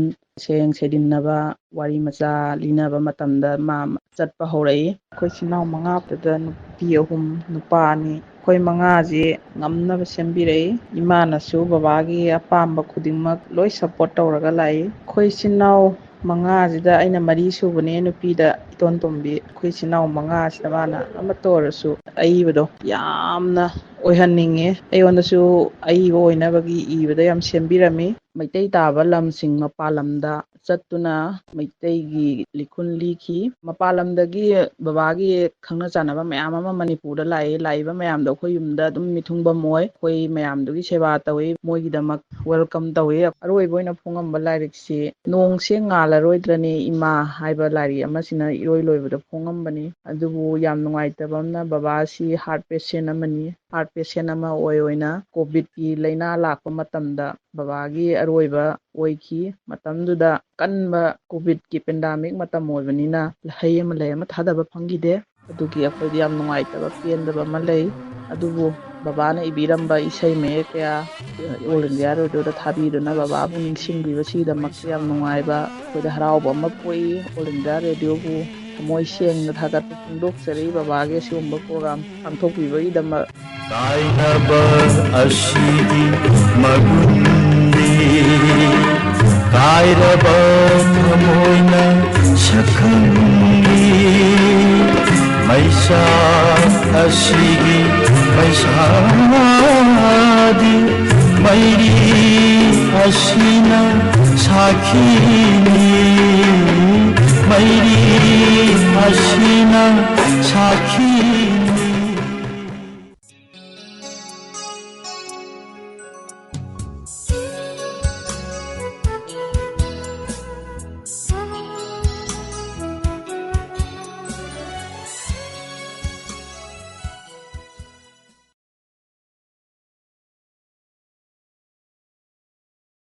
ꯁꯦꯡ ꯁꯩꯗꯤꯟꯅꯕ, ꯋꯥꯔꯤ ꯃꯆꯥ ꯂꯤꯅꯕ ꯃꯇꯝꯗ ꯃꯥ ꯆꯠꯄ ꯍꯧꯔꯛꯏ꯫ ꯑꯩꯈꯣꯏ ꯏꯆꯤꯟ ꯏꯅꯥꯎ ꯃꯉꯥꯗꯨꯗ ꯅꯨꯄꯤ ꯑꯍꯨꯝ, ꯅꯨꯄꯥ ꯑꯅꯤ꯫ ꯑꯩꯈꯣꯏ ꯃꯉꯥꯁꯦ ꯉꯝꯅꯕ ꯁꯦꯝꯕꯤꯔꯛꯏ꯫ ꯏꯃꯥꯅꯁꯨ ꯕꯕꯥꯒꯤ ꯑꯄꯥꯝꯕ ꯈꯨꯗꯤꯡꯃꯛ ꯂꯣꯏ ꯁꯞꯄꯣꯔꯠ ꯇꯧꯔꯒ ꯂꯥꯛꯏ꯫ ꯑꯩꯈꯣꯏ ꯏꯆꯤꯟ ꯏꯅꯥꯎ ꯃꯉꯥꯁꯤꯗ ꯑꯩꯅ ꯃꯔꯤ ꯁꯨꯕꯅꯦ ꯅꯨꯄꯤꯗ, ꯏꯇꯣꯟ ꯇꯣꯝꯕꯤ꯫ ꯑꯩꯈꯣꯏ ꯏꯆꯤꯟ ꯏꯅꯥꯎ ꯃꯉꯥꯁꯤꯗ ꯃꯥꯅ ꯑꯃꯠꯇ ꯑꯣꯏꯔꯁꯨ ꯑꯏꯕꯗꯣ ꯌꯥꯝꯅ ꯑꯣꯏꯍꯟꯅꯤꯡꯉꯦ꯫ ꯑꯩꯉꯣꯟꯗꯁꯨ ꯑꯏꯕ ꯑꯣꯏꯅꯕꯒꯤ ꯏꯕꯗ ꯌꯥꯝ ꯁꯦꯝꯕꯤꯔꯝꯃꯤ꯫ ꯃꯩꯇꯩ ꯇꯥꯕ ꯂꯝꯁꯤꯡ, ꯃꯄꯥꯟ ꯂꯝꯗ ꯆꯠꯇꯨꯅ ꯃꯩꯇꯩꯒꯤ ꯂꯤꯈꯨꯟ ꯂꯤꯈꯤ꯫ ꯃꯄꯥꯟ ꯂꯝꯗꯒꯤ ꯕꯕꯥꯒꯤ ꯈꯪꯅ ꯆꯥꯟꯅꯕ ꯃꯌꯥꯝ ꯑꯃ ꯃꯅꯤꯄꯨꯔꯗ ꯂꯥꯛꯏ꯫ ꯂꯥꯛꯏꯕ ꯃꯌꯥꯝꯗꯣ ꯑꯩꯈꯣꯏ ꯌꯨꯝꯗ ꯑꯗꯨꯝ ꯃꯤꯊꯨꯡꯐꯝ ꯑꯣꯏ꯫ ꯑꯩꯈꯣꯏ ꯃꯌꯥꯝꯗꯨꯒꯤ ꯁꯦꯕꯥ ꯇꯧꯏ, ꯃꯣꯏꯒꯤꯗꯃꯛ welcome ꯇꯧꯏ꯫ ꯑꯔꯣꯏꯕ ꯑꯣꯏꯅ ꯐꯣꯡꯉꯝꯕ ꯂꯥꯏꯔꯤꯛꯁꯤ "ꯅꯣꯡꯁꯦ ꯉꯥꯜꯂꯔꯣꯏꯗ꯭ꯔꯅꯦ ꯏꯃꯥ" ꯍꯥꯏꯕ ꯂꯥꯏꯔꯤꯛ ꯑꯃꯁꯤꯅ ꯏꯔꯣꯏ ꯂꯣꯏꯕꯗ ꯐꯣꯡꯉꯝꯕꯅꯤ꯫ ꯑꯗꯨꯕꯨ ꯌꯥꯝ ꯅꯨꯡꯉꯥꯏꯇꯕ ꯑꯃꯅ, ꯕꯕꯥꯁꯤ heart patient ꯑꯃꯅꯤ꯫ Heart patient ꯑꯃ ꯑꯣꯏ ꯑꯣꯏꯅ ꯀꯣꯚꯤꯗꯀꯤ ꯂꯥꯏꯅꯥ ꯂꯥꯛꯄ ꯃꯇꯝꯗ ꯕꯕꯥꯒꯤ ꯑꯔꯣꯏꯕ ꯑꯣꯏꯈꯤ꯫ ꯃꯇꯝꯗꯨꯗ ꯀꯟꯕ ꯀꯣꯚꯤꯗꯀꯤ pandemic ꯃꯇꯝ ꯑꯣꯏꯕꯅꯤꯅ ꯍꯩ ꯑꯃ ꯂꯩ ꯑꯃ ꯊꯥꯗꯕ ꯐꯪꯈꯤꯗꯦ꯫ ꯑꯗꯨꯒꯤ ꯑꯩꯈꯣꯏꯗ ꯌꯥꯝ ꯅꯨꯡꯉꯥꯏꯇꯕ, ꯄꯦꯟꯗꯕ ꯑꯃ ꯂꯩ꯫ ꯑꯗꯨꯕꯨ ꯕꯕꯥꯅ ꯏꯕꯤꯔꯝꯕ ꯏꯁꯩ ꯃꯌꯦꯛ ꯀꯌꯥ All India Radioꯗ ꯊꯥꯕꯤꯗꯨꯅ ꯕꯕꯥꯕꯨ ꯅꯤꯡꯁꯤꯡꯕꯤꯕꯁꯤꯒꯤꯗꯃꯛꯇ ꯌꯥꯝ ꯅꯨꯡꯉꯥꯏꯕ, ꯑꯩꯈꯣꯏꯗ ꯍꯔꯥꯎꯕ ꯑꯃ ꯄꯣꯛꯏ꯫ All India Radioꯕꯨ ꯊꯃꯣꯏ ꯁꯦꯡꯅ ꯊꯥꯒꯠꯄ ꯐꯣꯡꯗꯣꯛꯆꯔꯤ, ꯕꯕꯥꯒꯤ ꯑꯁꯤꯒꯨꯝꯕ program ꯄꯥꯡꯊꯣꯛꯄꯤꯕꯒꯤꯗꯃꯛ꯫ ꯀꯥꯏꯅꯕ ꯑꯁꯤꯒꯤ ꯃꯒꯨꯟꯗꯤ ꯀꯥꯏꯔꯕ ꯊꯃꯣꯏꯅ ꯁꯛꯈꯪꯂꯤ꯫ ꯃꯩꯆꯥꯛ ꯑꯁꯤꯒꯤ ꯃꯩꯁꯥꯗꯤ ꯃꯩꯔꯤ ꯑꯁꯤꯅ ꯁꯥꯈꯤꯅꯤ꯫ ꯃꯩꯔꯤ ꯑꯁꯤꯅ ꯁꯥꯈꯤ꯫